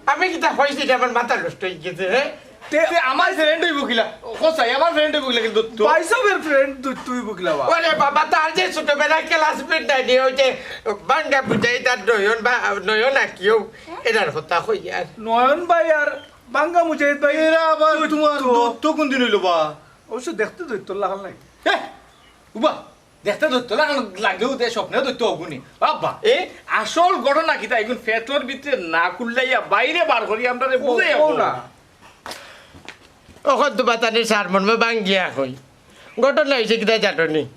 আমি কিতা কইছি যে আমার মাথা নষ্ট অই গেছে, হ্যাঁ? তে তে আমার friend অইবো কিলা? ও, কসাই, আমার friend অইবো কিলা কিন্তু দৈত্য? ভাই সাবর friend দৈত্য অইবো কিলা বা? ওরে বাবা, তার যে ছোটবেলার classmate নাই নি, ওই যে বাঙ্গা বুঝাই তার নয়ন বা, নয়ন আর কেউ, এরার কথা কই আর। নয়ন ভাই আর বাঙ্গা মুজাহিদ ভাই। এরা আবার দৈত্য। তোমার দৈত্য কোন দিন অইলো বা? অবশ্য দেখতে দৈত্য লাগাল নাই। এ, উবা, দেখতে দৈত্য লাগাল লাগলেও দে স্বপ্নেও দৈত্য অগুনি। বাবা, এ? আসল ঘটনা কিতা? এখন পেটর ভিতরে না কুল্লাইয়া বাইরে বার করি আমরারে ও, বুঝাইয়া ও কও। না। অখন তো বাতানি সার মন বাঙ্গিয়া কই। ঘটনা অইছে কিতা জানো নি?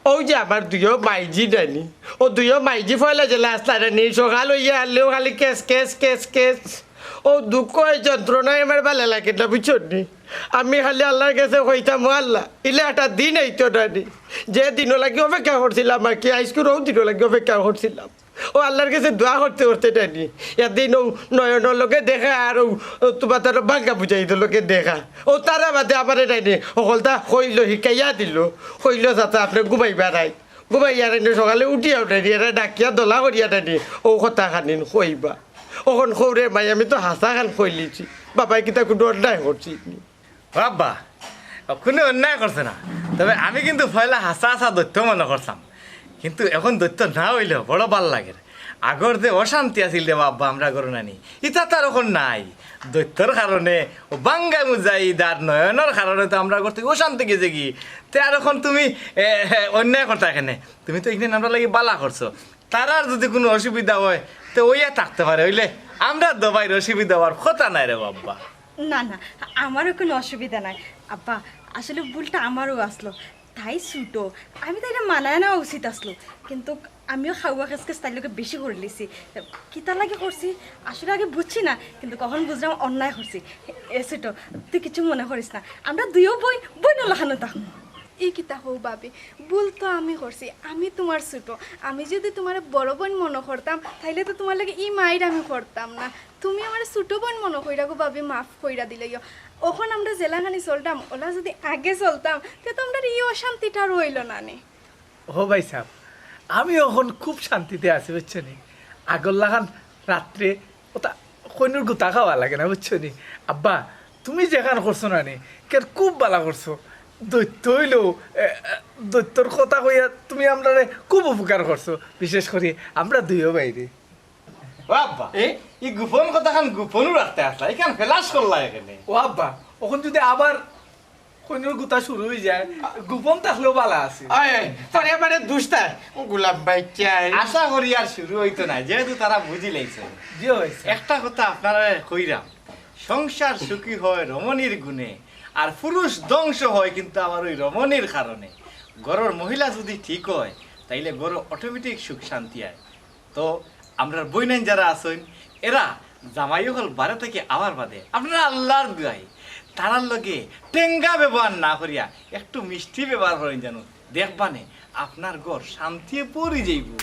ওই যে আমার দুইও মাইজি নানি, ও দুইও মাইজি পয়লা জেলা আসলা নানি, সকাল অইয়া হারলেও খালি কেস, কেস, কেস, কেস। ও দুঃখ, এই যন্ত্রণায় আমার ভালা লাগে না, বুঝছো নি? আমি খালি আল্লার গেছে কইতাম, "ও আল্লা, ইলা একটা দিন আইতো নানি।" যে দিনও লাগি অপেক্ষা করছিলাম আর কি, আইজকুর ও দিনও লাগি অপেক্ষা করছিলাম। ও আল্লার গেছে দোয়া করতে করতে নানি, একদিন ও নয়নর লগে দেখা, আর ও, ও তোমার তার বাঙ্গা বুঝাই দিল লগে দেখা। ও তারা বাদে আমারে নানি, হকলতা কইলো, হিকাইয়া দিল, কইলো, "চাচা, আপনে ঘুমাইবা নাই।" ঘুমাইয়া নানি সকালে উঠিয়াও নানি, এরা ডাকিয়া দলা করিয়া নানি, ও কথা খানিন কইবা। অখন কও রে মাই, আমি তো হাছা খান কইলিছি। বাবায় কিতা কুনু অন্যায় করছি নি? বাবা, কুনু অন্যায় করছে না। তবে আমি কিন্তু পয়লা হাছা হাছা দৈত্য মনো করছলাম। কিন্তু অখন দৈত্য না অইলেও বড় ভালা লাগের। আগর যে অশান্তি আছিল রে বাবা, আমরা ঘরো নানি, ইতা তো আর অখন নাই। দৈত্যর কারণে ও বাঙ্গা মুজাহিদ আর নয়নর কারণে তো আমরা ঘর থাকি অশান্তি গেছে গি। তে আর অখন তুমি, এ, এ, অন্যায় করতায় কেনে? তুমি তো একদিন আমরার লাগি ভালা করছো। তারার যদি কুনু অসুবিধা অয়, তে অইয়া থাকতে পারে, অইলে আমরার দুইওর অসুবিধা অওয়ার কথা নায় রে বাবা। না, না, আমারও কুনু অসুবিধা নাই। আব্বা, আসলে ভুলটা আমারও আছলো। তাই ছোট, আমি তাইরে মানায় নেওয়া উচিত আছলো। কিন্তু আমিও খাওয়া খেসখেস তাইর লগে বেশি করিলিছি। কিতার লাগি করছি, আসলে আগে বুঝছি না, কিন্তু অখন বুঝলাম অন্যায় করছি। এ ছোট, তুই কিচ্ছু মনো করিস না, আমরা দুইও বইন, বইনর লাখান থাকমু। ই কিতা কও ভাবি, ভুল তো আমি করছি, আমি তুমার ছোট। আমি যদি তুমারে বড় বইন মনো করতাম, তাইলে তো তুমার লগে ই মাইর আমি করতাম না। তুমি আমারে ছোট বইন মনো কইরা গো ভাবি, মাফ কইরা দিলাইও। অখন আমরা যেলাখানি চলতাম, অলা যদি আগে চলতাম, তে তো আমরার ই অশান্তিটা আর অইলো না নে। ও ভাই সাব, আমি অখন খুব শান্তিতে আছি, বুঝছো নি? আগর লাখান রাত্রে ওটা কইনর গুতা খাওয়া লাগে না, বুঝছো নি? আব্বা, তুমি যেখান করছো না নি, কেন খুব বালা করছো। দৈত্য অইলো, এ, এ, দৈত্যর কথা কইয়া তুমি আমরারে খুব উপকার করছো, বিশেষ করি আমরা দুইও ভাইরে। ও আব্বা, এ? এই গোপন কথাখান গোপনউ রাখতে আসলা, ইখান ফেলাস করলা এখানে। ও আব্বা, অখন যদি আবার কইনর গুতা শুরু অই যায়, গোপন থাকলেও বালা আছে। আয়, আয়, তোরে আমারে দুষতায়, গোলাম ভাই চাই। আশা করি আর শুরু অইতো না, যেহেতু তারা বুঝি লাইছে। জি অয় স্যার। একটা কথা আপনারারে কইরাম, সংসার সুখী হয় রমণীর গুণে, আর পুরুষ ধ্বংস হয় কিন্তু আবার ওই রমণীর কারণে। ঘরর মহিলা যদি ঠিক হয়, তাইলে ঘরো automatic সুখ শান্তি আয়। তো আমরার বইনাইন যারা আছইন, এরা জামাই অকল বারে থাকি আওয়ার বাদে আপনারা আল্লার দোয়াই তারার লগে টেঙ্গা ব্যবহার না করিয়া একটু মিষ্টি ব্যবহার করইন জানো, দেখবানে আপনার ঘর শান্তিয়ে পরি যাইবো।